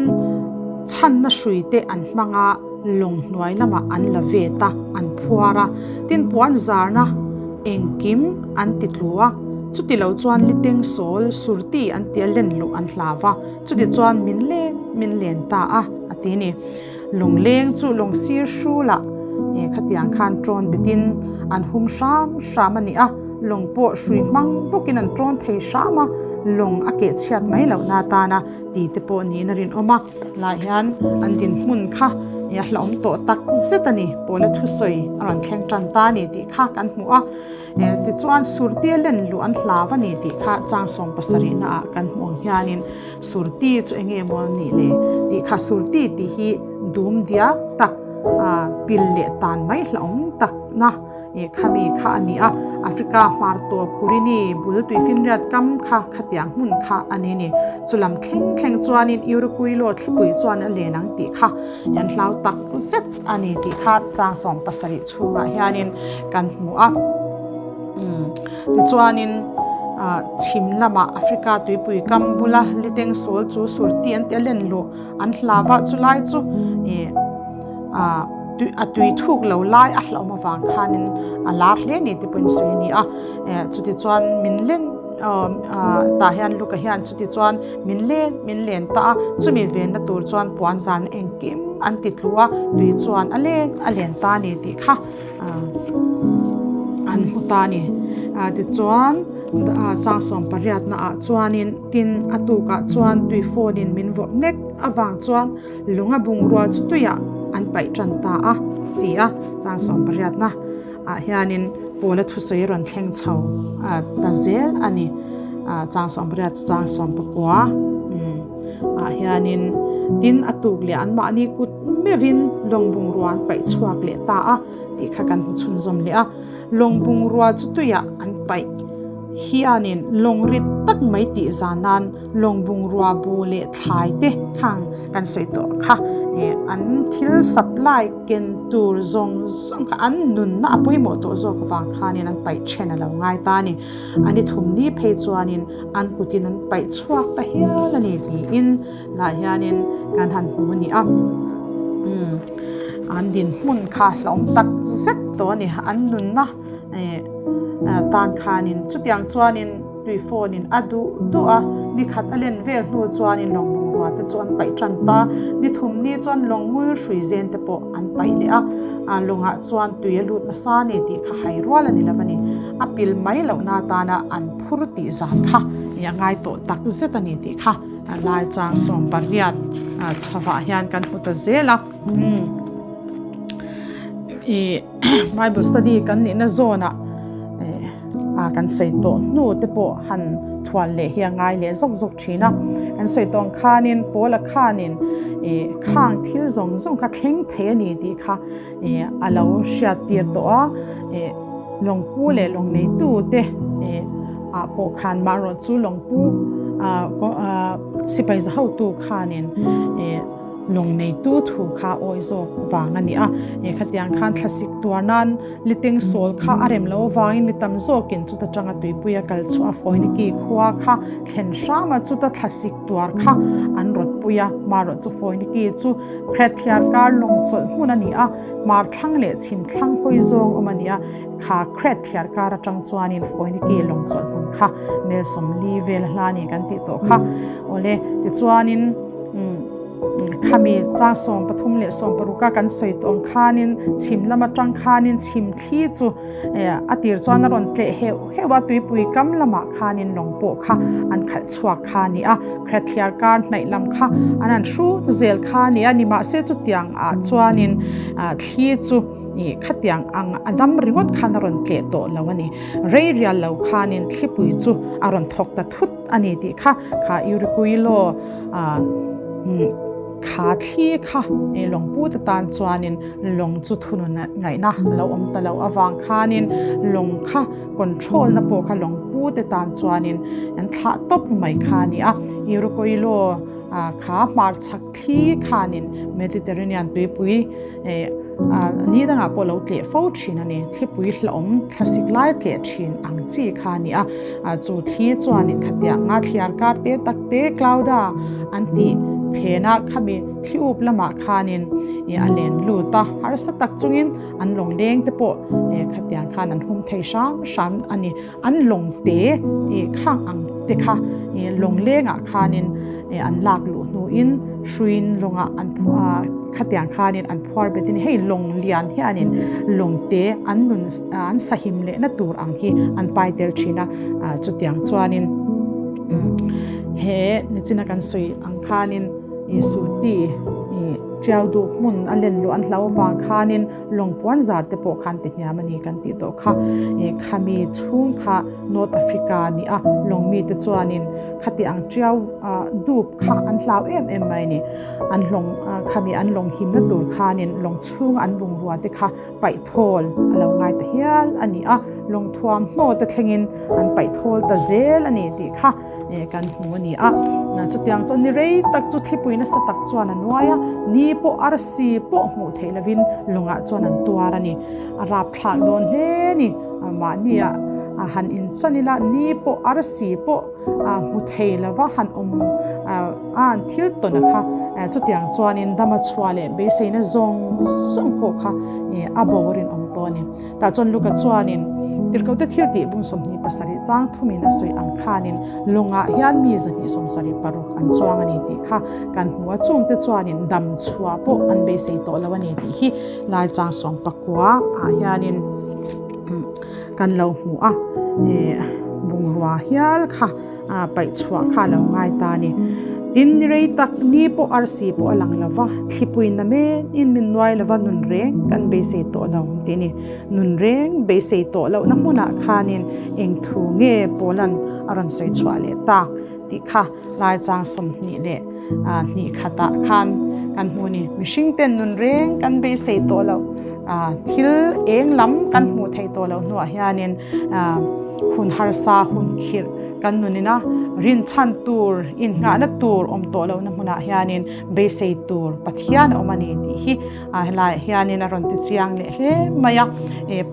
chhanna hrui te an hmang a, lawng hnuai lamah an la vet a, an phuar a, tin puan zarna engkim an ti tlu a, chuti lo chuan liteng sawl surti an tia len luh an hlau va. Chuti chuan min len min len ta a, a ti ni. Lungleng chu lawng sir hrulah eh khatiang khan ṭawn betin an hum hram hram a ni a, lawng pawh hrui hmang bawkin an ṭawn thei hram a, lawng a keh chhiat mai lohna atana ti te pawh niin a rinawm a. Lai hian an dinhmun kha eh a hlauhawm tawh tak zet a ni, Pawla thusawi a rawn thleng ṭan ta a ni tih kha kan hmu a. Tichuan Surti a len luh an hlau a ni tih kha chang 70 naah kan hmuh ang hianin Surti chu eng nge maw nih le tih kha Surti tih hi dum diak tak pil leh tan mai hlauhawm tak na khami kha a ni a. Africa hmar tawp Kurini bul tuifinriat kam kha khatiang hmun kha a ni ni. Chulam thleng thleng chuanin Eurokuilo thlipui chuan a len ang tih kha an hlau tak zet a ni tih kha chang 70 chhungah hianin kan hmu a. Tichuanin chhim lamah Africa tuipui kam bula liteng sawl chu surti an ti a len luh an hlau a, chulai chu ih a tui thuk lo lai a hlauhawm avang khanin a lar hle ni te pawhin sawi a ni a. Chutichuan min len tah hian Luka hian chutichuan min len min len ta a, chumi venna tur chuan puan zarna engkim an ti tlu a, tui chuan a len a len ta a ni tih kha an hmu ta a ni. Tichuan. Chang sawmpariatna ah chuanin tin a tukah chuan tui phone in min vawrh nek avang chuan Lunga bungrua chu tuiah an paih tan ta a, ti a chang sawmpariatna ah hianin Pawla thusawi rawn thleng chho ta zel a ni. Chang sawmpariat chang sawmpakua ah hianin tin a tuk leh anmahni kut meuhin lawng bungrua an paih chhuak leh ta a tih kha kan hmu chhunzawm leh a. Lawng bungrua chu tuiah an paih hianin lawng rit tak mai tih zan nan Lawng bungrua bu leh thlai te khang kan sawi tawh kha ih an thil supply ken tur zawng zawng kha an nunna a pawimawh tawh zawk avang khanin an paih then a lo ngai ta a ni. A ni thum ni phei chuanin an kutin an paih chhuak ta hial a ni tiin lah hianin kan han hmu a ni a. Umm an dinhmun kha hlauhawm tak zet tawh a ni an nunna ih tan khanin chutiang chuanin. Tui phone in a duh duh a, ni khat a len vel hnu chuanin lawng bungrua te chu an paih tan ta. Ni thum ni chuan lawng ngul hrui zen te pawh an paih leh a, a lawngah chuan tui a lut nasa a ni tih kha hai rual a ni lo a ni. A pil mai lohna atana an phur tih zan kha ih a ngai tawh tak zet a ni tih kha lai chang 18 chhavah hian kan hmu ta zel a. Ih Bible study kan nihna zawnah eh. A kan sawi tawh hnu te pawh han thual leh hi a ngai leh zawk zawk thin a. Kan sawi tawh ang khanin Paula khanin ih khang thil zawng zawng kha thleng thei a ni tih kha ih a lo hriat tir tawh a. Ih lawngpu leh lawng neitu te ih ah pawh khan marawh chu lawngpu ah sipai za hotu khanin ih Lawng neitu thu kha awi zawk vang a ni a, eh khatiang khan thlasik tuar nan liteng sawl kha a rem lo avangin mi tam zawkin chuta tanga tuipui a kal chhuah a Foiniki khua kha thlen hram a, chuta thlasik tuar kha an rawt pui a, marawh chu Foiniki chu Krethiar kar lawng chawlh hmun a ni a, hmar thlang leh chhim thlang hawi zawng awm a ni a, kha Krethiar kar atang chuanin Foiniki lawng chawlh hmun kha mel 40 vel a hla a ni kan tih tawh kha. Awle, tichuanin. Khami chang 13 leh 16 a kan sawi tawh ang khanin chhim lam atang khanin chhim thli chu a tir chuan a rawn tleh heuh heuh a, tuipui kam lamah khanin lawng pawh kha an khalh chhuak kha a ni a, Kretthliar kar hnaih lam kha an han hrut zel kha a ni a, nimahse chutiang ah chuanin thli chu khatiang ang a dam ringawt khan a rawn tleh tawh lo a ni, rei rial lo khanin thlipui chu a rawn thawk ta thut. A ni tih kha kha Eurekuilo kha thli kha lawngpu te tan chuanin lawng chu thunun ngaihna a lo awm ta lo avang khanin lawng kha control na pawh kha lawngpu te tan chuanin an thlah tawp mai kha a ni a. Eurekuilo kha hmarchhak thli khanin Mediterranean tuipui Ni dangah pawh lo tleh fo thin a ni. Thlipui hlauhawm thlasik lai tleh thin ang chi kha a ni a. Chu thli chuanin khatiang a thliar kar te tak te clouda an tih phen a, khami thli up lamah khanin a len lut a. Harsa tak chungin an lawng leng te pawh khatiang khan an hum thei hram hram a ni. An lawng te khang ang te kha lawng lengah khanin an lak luh hnuin hruiin lawngah an khatiang khanin an phuar bet a ni. Hei lawng lian hianin lawng te an nun an sahim lehna tur ang hi an pai tel thin a, chutiang chuanin he nichina kan sawi ang khanin Surti Tiau duh hmun a len luh an hlau avang khanin Lawng puan zar te pawh khan ti hniam a ni kan tih tawh kha. Ih khami chhung kha North Africa a ni a, lawng mite chuanin khati ang tiau ah dup kha an hlau em em mai a ni. An lawng khami an lawng himna tur khanin lawng chhunga an bungrua te kha paih thawl a lo ngai ta hial a ni a, lawng thuam hnaw te thlengin an paih thawl ta zel a ni tih kha. Kan hmu a ni a, chutiang chuan ni rei tak chu thlipui nasa tak chuan a nuai a, ni pawh arsi pawh hmuh theih lovin lawngah chuan an tuar a ni. A rapthlak dawn hle a ni, mahnia han inchan ila ni pawh arsi pawh hmu thei lova han awm a an thil tawn a kha, chutiang chuanin dama chhuah leh beiseina zawng zawng pawh kha a bo rinawm tawh a ni. Tah chuan Luka chuanin Tirhkohte thil tih bung 27 chang thumin a sawi ang khanin lawngah hian mi 276 an chuang a ni tih kha kan hmu a, chungte chuanin dam chhuah pawh an beisei tawh lo a ni tih hi lai chang 19 ah hianin kan lo hmu a. Bungrua hial kha paih chhuah kha a lo ngai ta a ni. Tin, ni rei tak ni pawh arsi pawh a lang lo va, thlipui na menin min nuai lo va, nun reng kan beisei tawh lo tih a ni. Nun reng beisei tawh lohna hmunah khanin eng thu nge Paula'n a rawn sawi chhuah leh tak tih kha Laichang 20 leh hnih khatah khan kan hmu a ni. Mihring ten nun reng kan beisei tawh loh, thil eng lam kan hmuh theih tawh loh hnuah hianin hun harsa, hun khirh kan nunin a, rinchhan tur, innghahna tur awm tawh lohna hmunah hianin beisei tur Pathian a awm a ni tih hi helaiah hianin a rawn ti chiang leh hle mai a.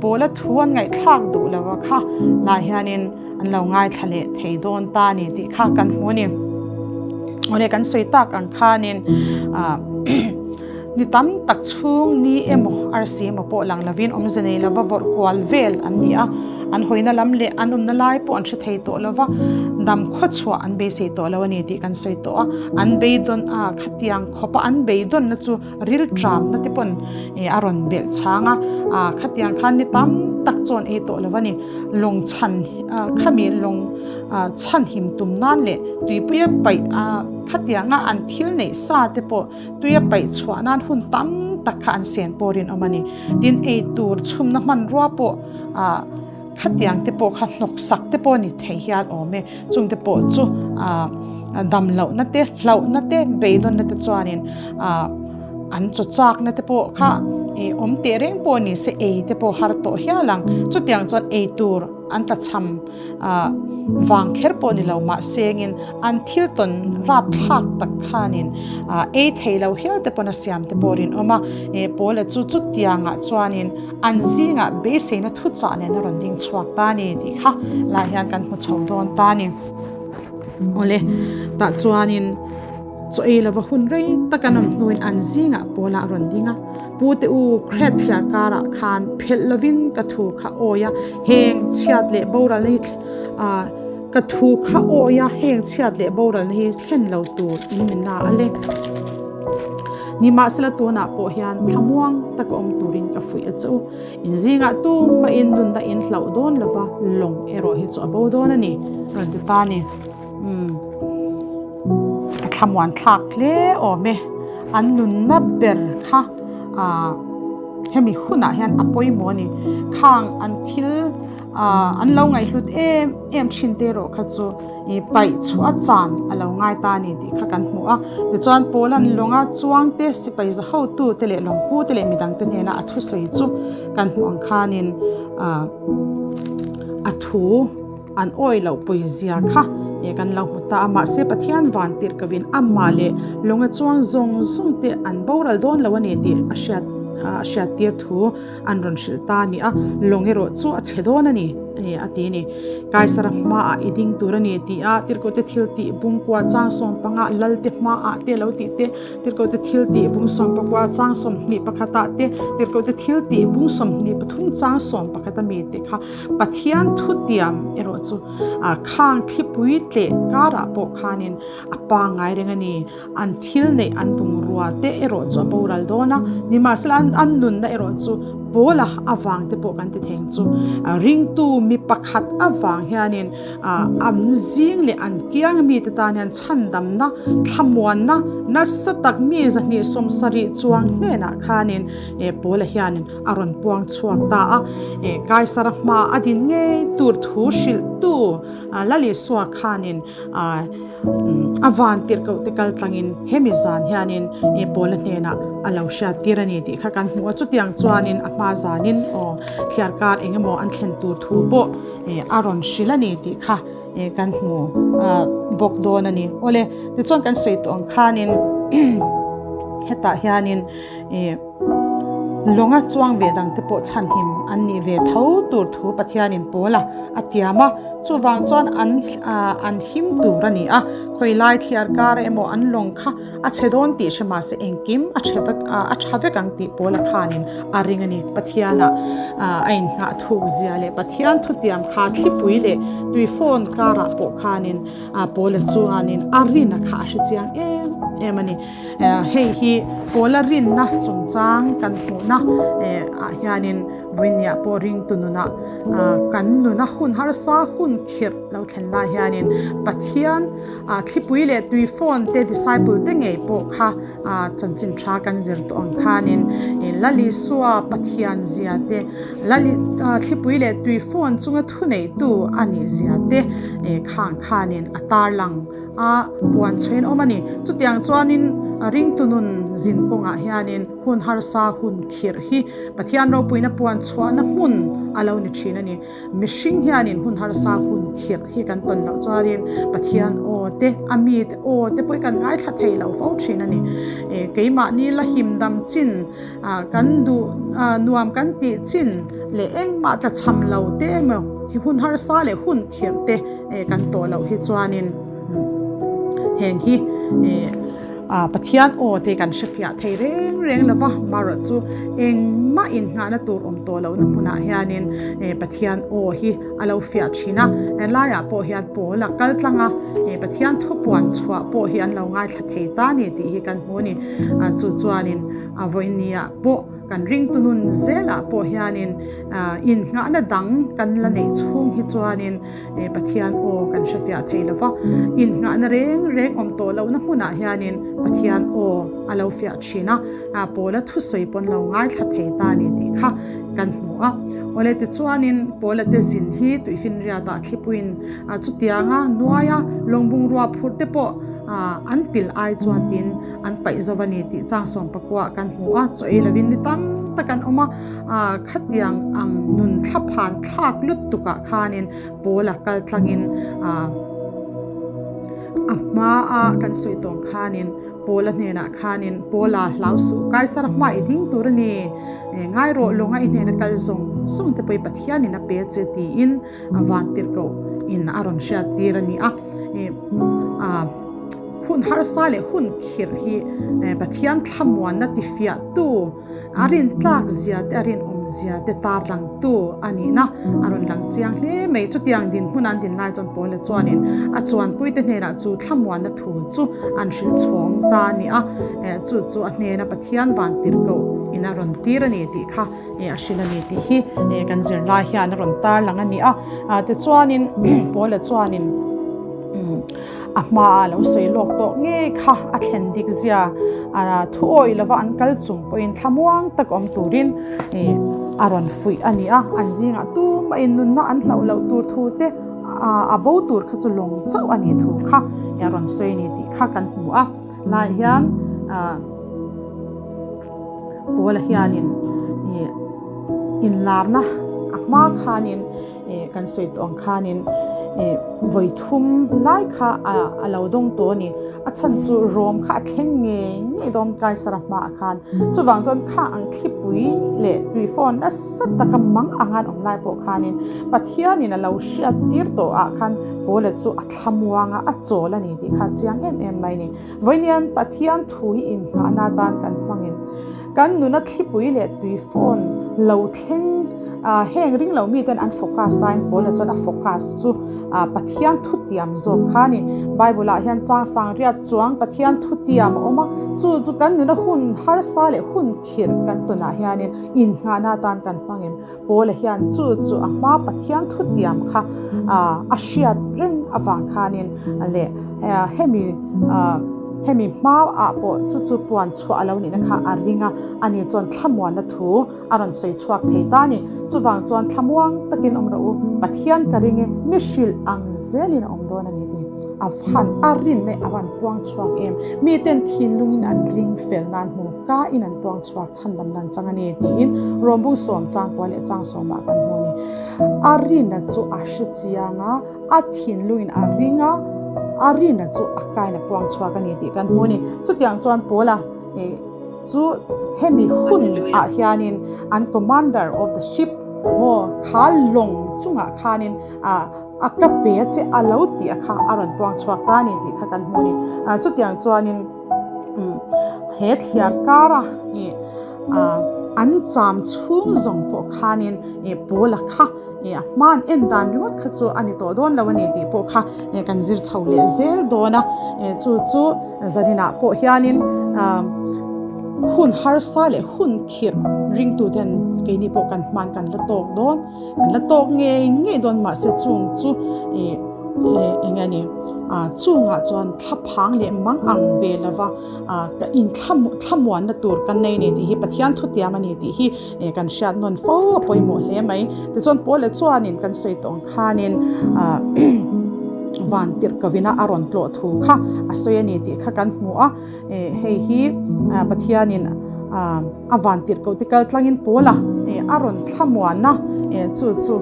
Pawla thu an ngaihthlak duh lo a kha laiah hianin an lo ngaithla leh thei dawn ta a ni tih kha kan hmu a ni. Awle kan sawi tak ang khanin ah ni tam tak chhung ni emaw arsi emaw pawh lang lovin awmze nei lova vawrh kual vel an ni a, an hawina lam leh an awmna lai pawh an hre thei tawh lova, dam khawchhuah an beisei tawh lo a ni tih kan sawi tawh a, an beidawn a khatiang khawpa an beidawnna chu rilṭamna te pawn a rawn belh chhang a, ah khatiang khan ni tam tak chuan ei tawh lo a ni. Lawng chhan khami lawng chhan him tum nan leh tuipuia paih khatianga an thil neih sa te pawh tuia paih chhuah nan hun tam tak kha an sen pawh rinawm a ni. Tin ei tur chhumna hmanrua pawh khatiang te pawh kha hnawk sak te pawh a ni thei hial awm e. Chung te pawh chu dam lohna te, hlauhna te, beidawnna te chuanin an chaw chakna te pawh kha awm teh reng pawh ni se ei te pawh har tawh hial ang. Chutiang chuan ei tur an tlachham vang kher pawh ni lo mahsengin an thil tawn rapthlak tak khanin ei thei lo hial te pawn a siam te pawh rinawm a. Pawla chu chutiangah chuanin An zingah beiseina thuchah nen a rawn ding chhuak ta a ni tih kha lai hian kan hmu chho dawn ta a ni. Awle, tah chuanin chaw ei lova hun rei tak an awm hnuin an zingah Paula a rawn ding a, Pute u, Kret thliar karah khan phelh lovin ka thu kha awi a, heng chhiat leh boralna hi ka thu kha awi a, heng chhiat leh boralna hi thlen lo tur in min la a le. Nimahsela tunah pawh hian thlamuang taka awm turin ka fuih a che u. In zingah tumahin nunna in hlauh dawn lova lawng erawh hi chu a bo dawn a ni, rawn ti ta a ni. Umm, a thlamuan thlak hle awm e. An nunna ber kha ah hemi hunah hian a pawimawh a ni. Khang an thil ah an lo ngaihhlut em em thin te erawh kha chu. Ih paih chhuah a chan a lo ngai ta a ni tih kha kan hmu a. Tichuan Paula'n lawnga chuangte, sipai za hotute leh lawngpute leh midangte hnena a thusawi chu kan hmuh ang khanin ah a thu an awi loh pawizia kha ih kan lo hmu ta a. Mahse Pathian van tirh kovin amah leh lawnga chuang zawng zawng te an boral dawn lo a ni tih a hriat a hriattir thu an rawn hrilh ta a ni a, lawng erawh chu a chhe dawn a ni a ti a ni. Kaisara hmaah i ding tur a ni tih a, Tirhkohte thil tih bungkua chang sawm panga Lalte hmaah te lo tih te, Tirhkohte thil tih bung 11 chang 21 ah te, Tirhkohte thil tih bung 23 chang 11 a mi te kha Pathian thutiam erawh chu khang thlipui tleh karah pawh khanin a pangngai reng a ni. An thil neih an bungrua te erawh chu a boral dawn a, nimahsela an nunna erawh chu Paula avang te pawh kan ti theng chu. Ringtu mi pakhat avang hianin an zing leh an kiang mite tan hian chhandamna, thlamuanna nasa tak mi 270 chuang hnenah khanin Paula hianin a rawn puang chhuak ta a. Kaisara hmaa a din ngei tur thu hrilhtu Lalisua khanin A van tirhkoh te kal tlangin hemi zan hianin Paula hnenah a lo hriat tir a ni tih kha kan hmu a, chutiang chuanin a hma zanin aw thliar kar eng emaw an thlen tur thu pawh a rawn hrilh a ni tih kha kan hmu bawk dawn a ni. Awle, tichuan kan sawi tawh ang khanin hetah hianin Lawnga chuang ve dangte pawh chhanhim an nih ve tho tur thu Pathianin Paula a tiam a, chuvang chuan an an him tur a ni a, khawi lai thliar kar emaw an lawng kha a chhe dawn tih hre mahse engkim a chhe vek a tha vek ang tih Paula khanin a ring a ni. Pathiana a innghah thuk zia leh Pathian thutiam kha thlipui leh tuifawn karah pawh khanin Paula chuanin a rina kha a hre chiang em em a ni. Hei hi Paula rinna chungchang kan hmuhna ah hianin Vawinia pawh ringtu nunah kan nuna hun harsa hun khirh lo thlen lai hianin Pathian thlipui leh tui phone te disciple te ngei pawh kha chanchin tha kan zir tawh ang khanin Lalisua Pathian zia te Lali thlipui leh tui phone chunga thuneitu a nih zia te khang khanin a tarlang a puan chhuain awm a ni. Chutiang chuanin ringtu nun zin kawngah hianin hun harsa hun khirh hi Pathian ropuina puan chhuahna hmun a lo ni thin a ni. Mihring hianin hun harsa hun khirh hi kan tawn loh chuanin Pathian aw te, a mite aw te pawh hi kan ngaithla thei lo fo thin a ni. Keimahni la himdam chin kan duh nuam kan tih chin leh engmah tlachham lo te emaw hun harsa leh hun khirh te kan tawh loh hi chuanin heng hi Pathian aw te kan hrefiah thei reng reng lo va, marawh chu engmah inngahna tur awm tawh lohna hmunah hianin Pathian aw hi a lo fiah thin a, helaiah pawh hian pawl a kal tlang a, Pathian thupuan chhuah pawh hi an lo ngaithla thei ta a ni tih hi kan hmu a ni. Chu chuanin vawinia pawh kan ringtu nun zelah pawh hianin innghahna dang kan la neih chhung hi chuanin Pathian aw kan hrefiah thei lo va, innghahna reng reng awm tawh lohna hmunah hianin Pathian aw a lo fiah thin a, Paula thusawi pawn lo ngaithla thei ta a ni tih kha kan hmu a. Awle tichuanin Paula te zin hi Tuifinriatah thlipuiin chutianga nuaia lawng bungrua phurh te pawh an pil ai chuan tin an paih zo a ni tih chang sawm pakua kan hmu a, chaw ei lovin ni tam tak an awm a. Khatiang ang nun thlaphan thlak lutuk ah khanin Paula kal tlangin a hma a kan sawi tawng khanin Paula hnenah khanin Paula hlau suh Kaisar hma i ding tur a ni ngai rawh lawnga i hnena kal zawng zawng te pawh i Pathianin a pe che tiin a vantirhkoh in a rawn hriat tir a ni a. Hun harsa leh hun khirh hi Pathian thlamuanna tifiahtu A rintlak zia te, a rinawm zia te tarlangtu a nihna a rawn lang chiang hle mai. Chutiang dinhmun an din lai chuan Paula chuanin a chuanpuite hnenah chu thlamuanna thu chu an hrilh chhawng ta a ni a, chu chu a hnena Pathian vantirhkoh in a rawn tir a ni tih kha a hrilh a ni tih hi kan zirlai hian a rawn tarlang a ni a. Tichuanin Paula chuanin. A hmaah lo sawi lawk tawh ngei kha a thlen dik zia thu awih lova an kal chung pawhin thlamuang tak awm turin a rawn fuih a ni a, an zingah tumahin nunna an hlauh loh tur thu te a bo tur kha chu lawng chauh a nih thu kha a rawn sawi a ni tih kha kan hmu a, lai hian Paula hianin inlarna a hma khanin. Kan sawi tawh ang khanin vawi thum lai kha a lo dawng tawh a ni. A chhan chu Rom kha a thleng ngei ngei dawn Kaisara hmaah khan. Chuvang chuan kha ang thlipui leh tui fawn nasa taka mang anga an awm lai pawh khanin Pathianin a lo hriat tir tawh ah khan Paula chu a thlamuang a, a chawl a ni tih kha a chiang em em mai a ni. Vawiin Pathian thu hi inngahna atan kan hmangin kan nuna thlipui leh tui fawn lo thleng heng ring lo miten an focus laiin Paula chuan a focus chu Pathian thutiam zawk kha a ni. Bible ah hian chang sang riat chuang Pathian thutiam a awm a, chu chu kan nuna hun harsa leh hun khirh kan tawnah hianin inngahna atan kan hmangin Paula hian chu chu a hma Pathian thutiam kha a hriat reng avang khanin leh hemi hemi hmaah pawh chu chu puan chhuah a lo nihna kha a ring a, ani chuan thlamuanna thu a rawn sawi chhuak thei ta a ni. Chuvang chuan thlamuang takin awm rawh u, Pathian ka ring e, mi hrilh ang zelin a awm dawn a ni tih a van a rinna a van puang chhuak em. Miten thinlungin an ring fel nan hmu kain an puang chhuak. Chhandam dan chang a ni tiin Rawmbung sawm chang kua leh chang sawmah kan hmu a ni. A rina chu a hre chiang a, a thinlungin a ring a, a rina chu a kain a puang chhuak a ni tih kan hmu a ni. Chutiang chuan Paula chu hemi hun ah hianin an commander of the ship maw kha lawng chungah khanin a ka pe a che a lo tih a kha a rawn puang chhuak ta a ni tih kha kan hmu a ni. Chutiang chuanin. He thliar kara an cham chhung zawng pawh khanin Paula kha a hman en dan ringawt kha chu a ni tawh dawn lo a ni tih pawh kha kan zir chho leh zel dawn a, chu chu zaninah pawh hianin hun harsa leh hun khirh ringtuten. Keini pawh kan hman kan la tawk dawn, kan la tawk ngei ngei dawn mahse chung chu ih eng nge ni chungah chuan thlaphang leh mang ang ve lova ka inthlamuanna tur kan nei a ni tih hi Pathian thutiam a ni tih hi kan hriat nawn fo a pawimawh hle mai. Tichuan Paula chuanin kan sawi tawh ang khanin van tirh kovina a rawn tlawh thu kha a sawi a ni tih kha kan hmu a. Hei hi Pathianin a van tirh koh te kal tlangin Paula a rawn thlamuan a, chu chu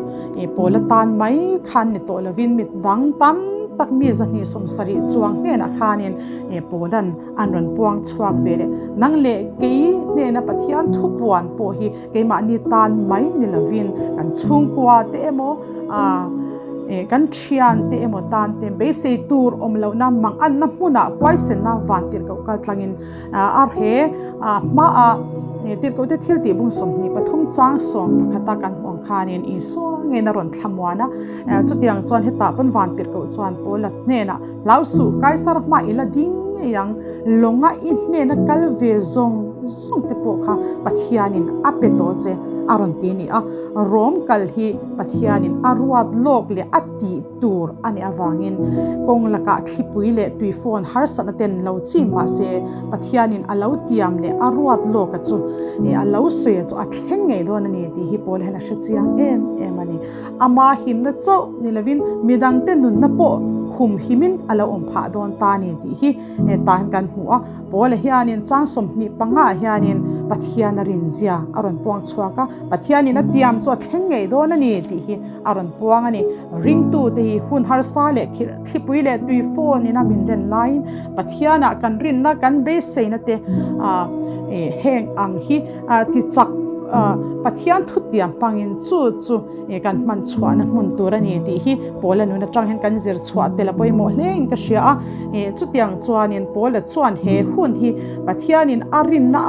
Paula tan mai khan ni tawh lovin mit dang tam tak mi 270 chuang hnenah khanin Paula'n an rawn puang chhuak ve leh. Nang leh kei hnena Pathian thupuan pawh hi Keimahni tan mai ni lovin kan chhungkua te emaw kan thian te emaw tan te beisei tur awm lohna manganna hmunah huaisenna van tirhkoh kal tlangin a he hmaah tirhkoh te thil tih bung 23 chang sawm pakhata kan hmuh ang khanin Isua ngeiin a rawn thlamuan a. Chutiang chuan hetah pawn van tirhkoh chuan Paula hnenah Hlau suh, Kaisar hma i la ding ngei ang, lawnga i hnena kal ve zawng zawng te pawh kha Pathianin a pe tawh che a rawn ti a ni a. Rom kal hi Pathianin a ruat lawk leh a tih tur a nih avangin kawng lakah thlipui leh tuifawn harsatna ten lo chi mah se Pathianin a lo tiam leh a ruat lawk a chu a lo sawi a chu a thleng ngei dawn a ni tih hi Paul hian a hre chiang em em a ni. Ama himna chauh ni lovin midangte nunna pawh humhimin a lo awm phah dawn ta a ni tih hi tah hian kan hmu a. Paula hianin chang 25 ah hianin Pathian a rinzia a rawn puang chhuak a, Pathianin a tiam chu a thleng ngei dawn a ni tih hi a rawn puang a ni. Ringtute hi hun harsa leh khirh thlipui leh tui phone ina min len laiin Pathianah kan rinna kan beiseina te heng ang hi tichak Pathian thutiam hmangin chu chu kan hman chhuahna hmun tur a ni tih hi Paula nun atang hian kan zir chhuah tel a pawimawh hle in ka hria a. Chutiang chuanin Paula chuan he hun hi Pathianin a rinna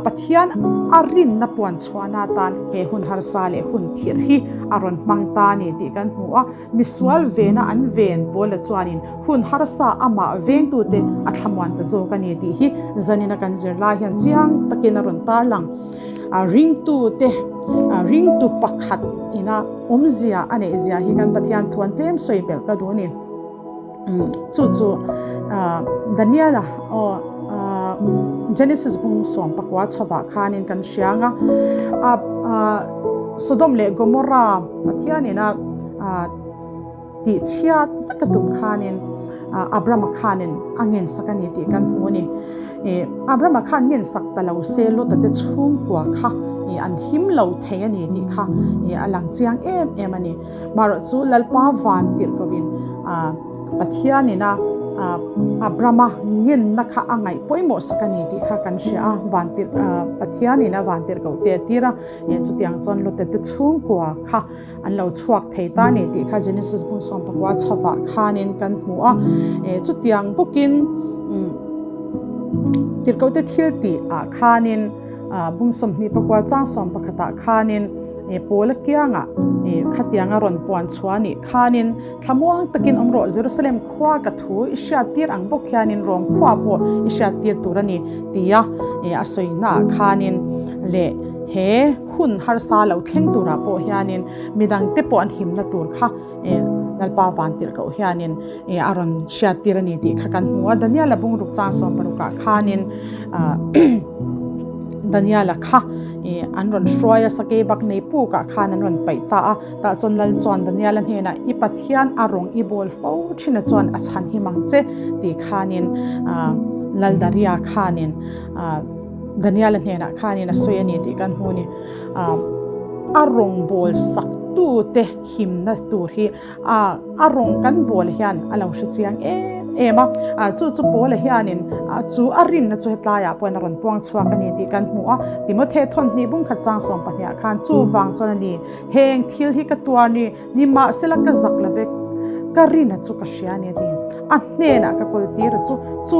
Pathian a rinna puan chhuahna atan he hun harsa leh hun khirh hi a rawn hmang ta a ni tih kan hmu a. Misual vena an ven Paula chuanin hun harsa amah vengtute a thlamuan ta zawk a ni tih hi zanina kan zirlai hian chiang takin a rawn tarlang. A ringtute ringtu pakhat ina awmzia a neih zia hi kan Pathian thuan tlem sawi belh ka duh a ni. Chu chu Daniela aw Genesis bung 19 chhovah khanin kan hria ang a, Sodom leh Gomorrah Pathian ina tih chhiat vek a tum khanin Abrama khanin a ngensak a ni tih kan hmu a ni. Abrama khan ngensak ta lo se Lota te chhungkua kha an him lo thei a ni tih kha a lang chiang em em a ni. Marawh chu Lalpa van tirh kovin Pathianina Abrama ngenna kha a ngaih pawimawh sak a ni tih kha kan hria a, van tirh Pathianina van tirh koh te a tir a, chutiang chuan Lota te chhungkua kha an lo chhuak thei ta a ni tih kha Genesis bung 19 chhavah khanin kan hmu a. Chutiang bawkin Tirhkohte thil tih ah khanin bung 29 chang 11 ah khanin Paula kiangah khatianga rawn puan chhuah a nih khanin thlamuang takin awm rawh Jerusalem khua ka thu i hriat tir ang bawk hianin Rom khua pawh i hriat tir tur a ni tia a sawina ah khanin leh he hun harsa lo thleng turah pawh hianin midangte pawh an himna tur kha Lalpa van tirh koh hianin a rawn hriat tir a ni tih kha kan hmu a. Daniela bungruk chang 60 ah khanin Daniela kha an rawn hruai a, sakei bak nei pukah khan an rawn paih ta a. Tah chuan Lal chuan Daniela hnenah i Pathian a rawng i bawl fo thin a chuan a chhan him ang che tih khanin Lal Daria khanin Daniela hnenah khanin a sawi a ni tih kan hmu a ni. A rawng bawl sak tute himna tur hi a rawng kan bawl hian a lo hre chiang em em a. Chu chu Paula hianin chu a rinna chu hetlaiah pawhin a rawn puang chhuak a ni tih kan hmu a. Timothy thawn hnih bung khat chang 12 khan chuvang chuan a ni, Heng thil hi ka tuar ni, Nimahsela ka zak lo vek, ka rina chu ka hria a ni a ti. A hnenah ka kawl tir a chu, chu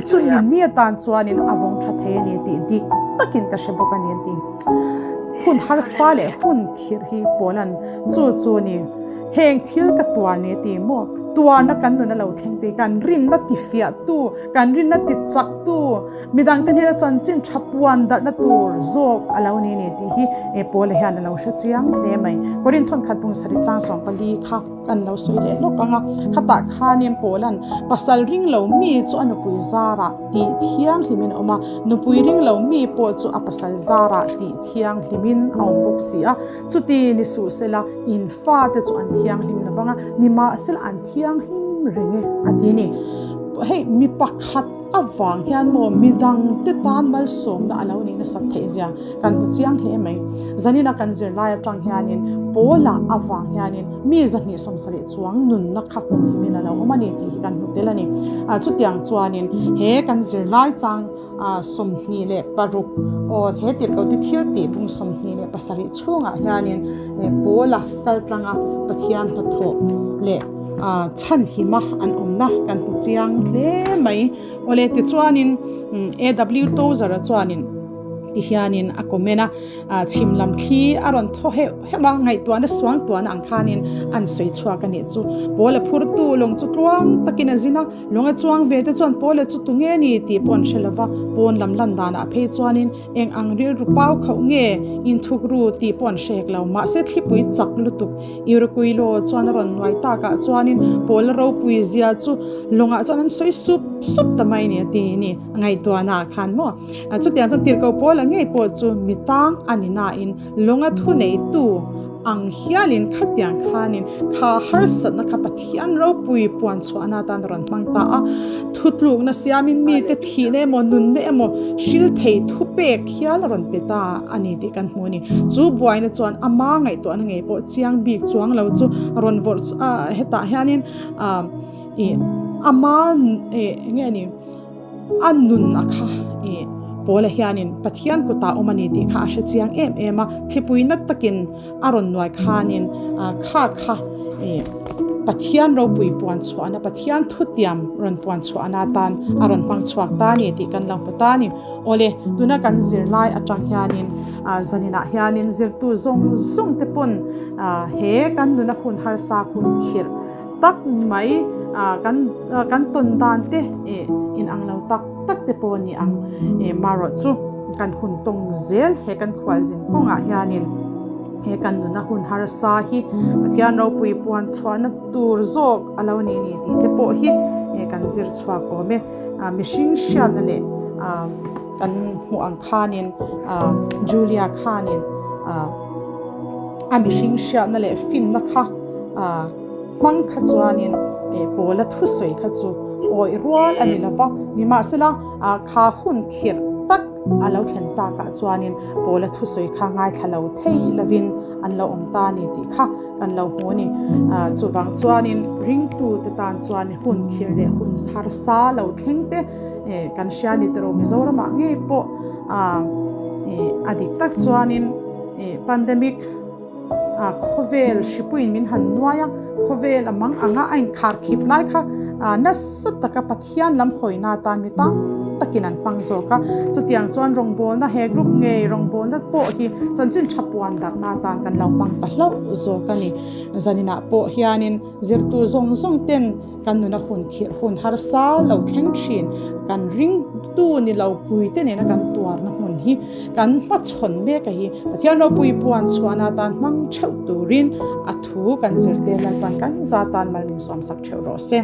chumi ni atan chuanin a vawng tha thei a ni tih dik takin ka hre bawk a ni a ti. Hun harsa leh hun khirh hi Paula'n chu chu ni. Heng thil ka tuar ni a ti maw? Tuarna kan nun a lo thleng te, kan rinna ti fiahtu, kan rinna ti chaktu, midangte hnena chanchin tha puan darhna tur zawk a lo ni ni tih hi e Paula hian a lo hre chiang hle mai. Korinth thawnkhat bung sarih chang 14 kha kan lo sawi leh lawk ang a, khatah khanin Paula'n pasal ring lo mi chu a nupui zarah tih thianghlimin a awm a, nupui ring lo mi pawh chu a pasal zarah tih thianghlimin a awm bawk si a. Chuti ni suh sela, in fate chu an thianghlim lo vang a, nimahsela an thianghlim reng e, a ti ni. Hei, mi pakhat avang hian maw midangte tan malsawmna a lo nih nasat theih zia kan hmu chiang hle mai. Zanina kan zirlai atang hianin Paula avang hianin mi 270 chuang nunna kha humhimin a lo awm a ni tih hi kan hmu tel a ni. Chutiang chuanin he kan zirlai chang 26 aw he tirhkohte thil tih bung 27 chhungah hianin Paula kal tlanga Pathian hnathawh leh chhanhima an awmna kan hmu chiang hle mai. Awle tichuanin AW Tozer-a chuanin tihianin a comment a, chhim lam thli a rawn thaw heuh heuh a, ngaihtuahna suangtuahna ang khanin an sawi chhuak a nih chu. Paula phurtu lawng chu tluang takin a zin a. Lung a chuang ve te chuan Paula chu tu nge ni tih pawh an hre lo va, pawn lam lan danah phei chuanin eng ang rilru pau khauh nge inthuk ru tih pawh an hre hek lo. Mahse thlipui chak lutuk Eurekuilo chuan a rawn nuai takah chuanin Paula ropui zia chu lungah chuan an sawi sup sup ta mai ni a ti ni a ngaihtuahnaah khan maw. Chutiang chuan tirhkoh Paula ngei pawh chu mi tang a ni nain Lunga thuneitu ang hialin khatiang khanin kha harsatna kha Pathian ropui puan chhuahna atan a rawn hmang ta a. Thutlukna siamin mite thihna emaw nunna emaw hril thei thupek hial a rawn pe ta a ni tih kan hmu a ni. Chu buaina chuan ama ngaihtuahna ngei pawh chiang bik chuang lo chu a rawn vawrh a, hetah hianin ih ama ih eng nge a ni? A nun a kha i Paula hianin Pathian kutah awm a ni tih kha a hre chiang em em a, thlipui na takin a rawn nuai khanin kha kha i Pathian ropui puan chhuahna, Pathian thutiam rawn puan chhuahna atan a rawn hmang chhuak ta a ni tih kan lo hmu ta a ni. Awle, tuna kan zirlai atang hianin zaninah hianin zirtu zawng zawng te pawn he kan nuna hun harsa hun khirh tak mai kan kan tawn dan te ih in ang lo tak tak te pawh a ni ang ih marawh chu kan hun tawng zel he kan khualzin kawngah hianin he kan nuna hun harsa hi Pathian ropui puan chhuahna tur zawk a lo ni ni tih te pawh hi ih kan zir chhuak awm e ah mihring hriatna leh ah kan hmuh ang khanin ah Julia khanin ah a mihring hriatna leh finna kha ah hmang kha chuanin eh Paula thusawi kha chu awih rual a ni lo va, nimahsela ah kha hun khirh tak a lo thlen takah chuanin Paula thusawi kha ngaithla lo thei lovin an lo awm ta a ni tih kha kan lo hmu a ni. Ah chuvang chuanin ringtute tan chuan hun khirh leh hun harsa lo thleng te eh kan hria ni tawh Mizoramah ngei pawh ah eh a dik tak chuanin eh pandemic A khawvel hripuiin min han nuai a, khawvel a mang anga a inkhar khip lai kha nasa taka Pathian lam hawina atan mi tam takin an hmang zawk a. Chutiang chuan rawngbawlna he group ngei rawngbawlna pawh hi chanchin tha puan darhna atan kan lo hmang ta hlauh zawk a ni. Zaninah pawh hianin zirtu zawng zawng ten Kan nuna hun khirh hun harsa lo thleng thin, kan ringtu ni lo puite nena kan tuarna hmun hi kan hmachhawn mek a hi Pathian ropui puan chhuahna atan hmang theuh turin a thu kan zirtir Lalpan kan za tan mal min sawmsak theuh rawh se.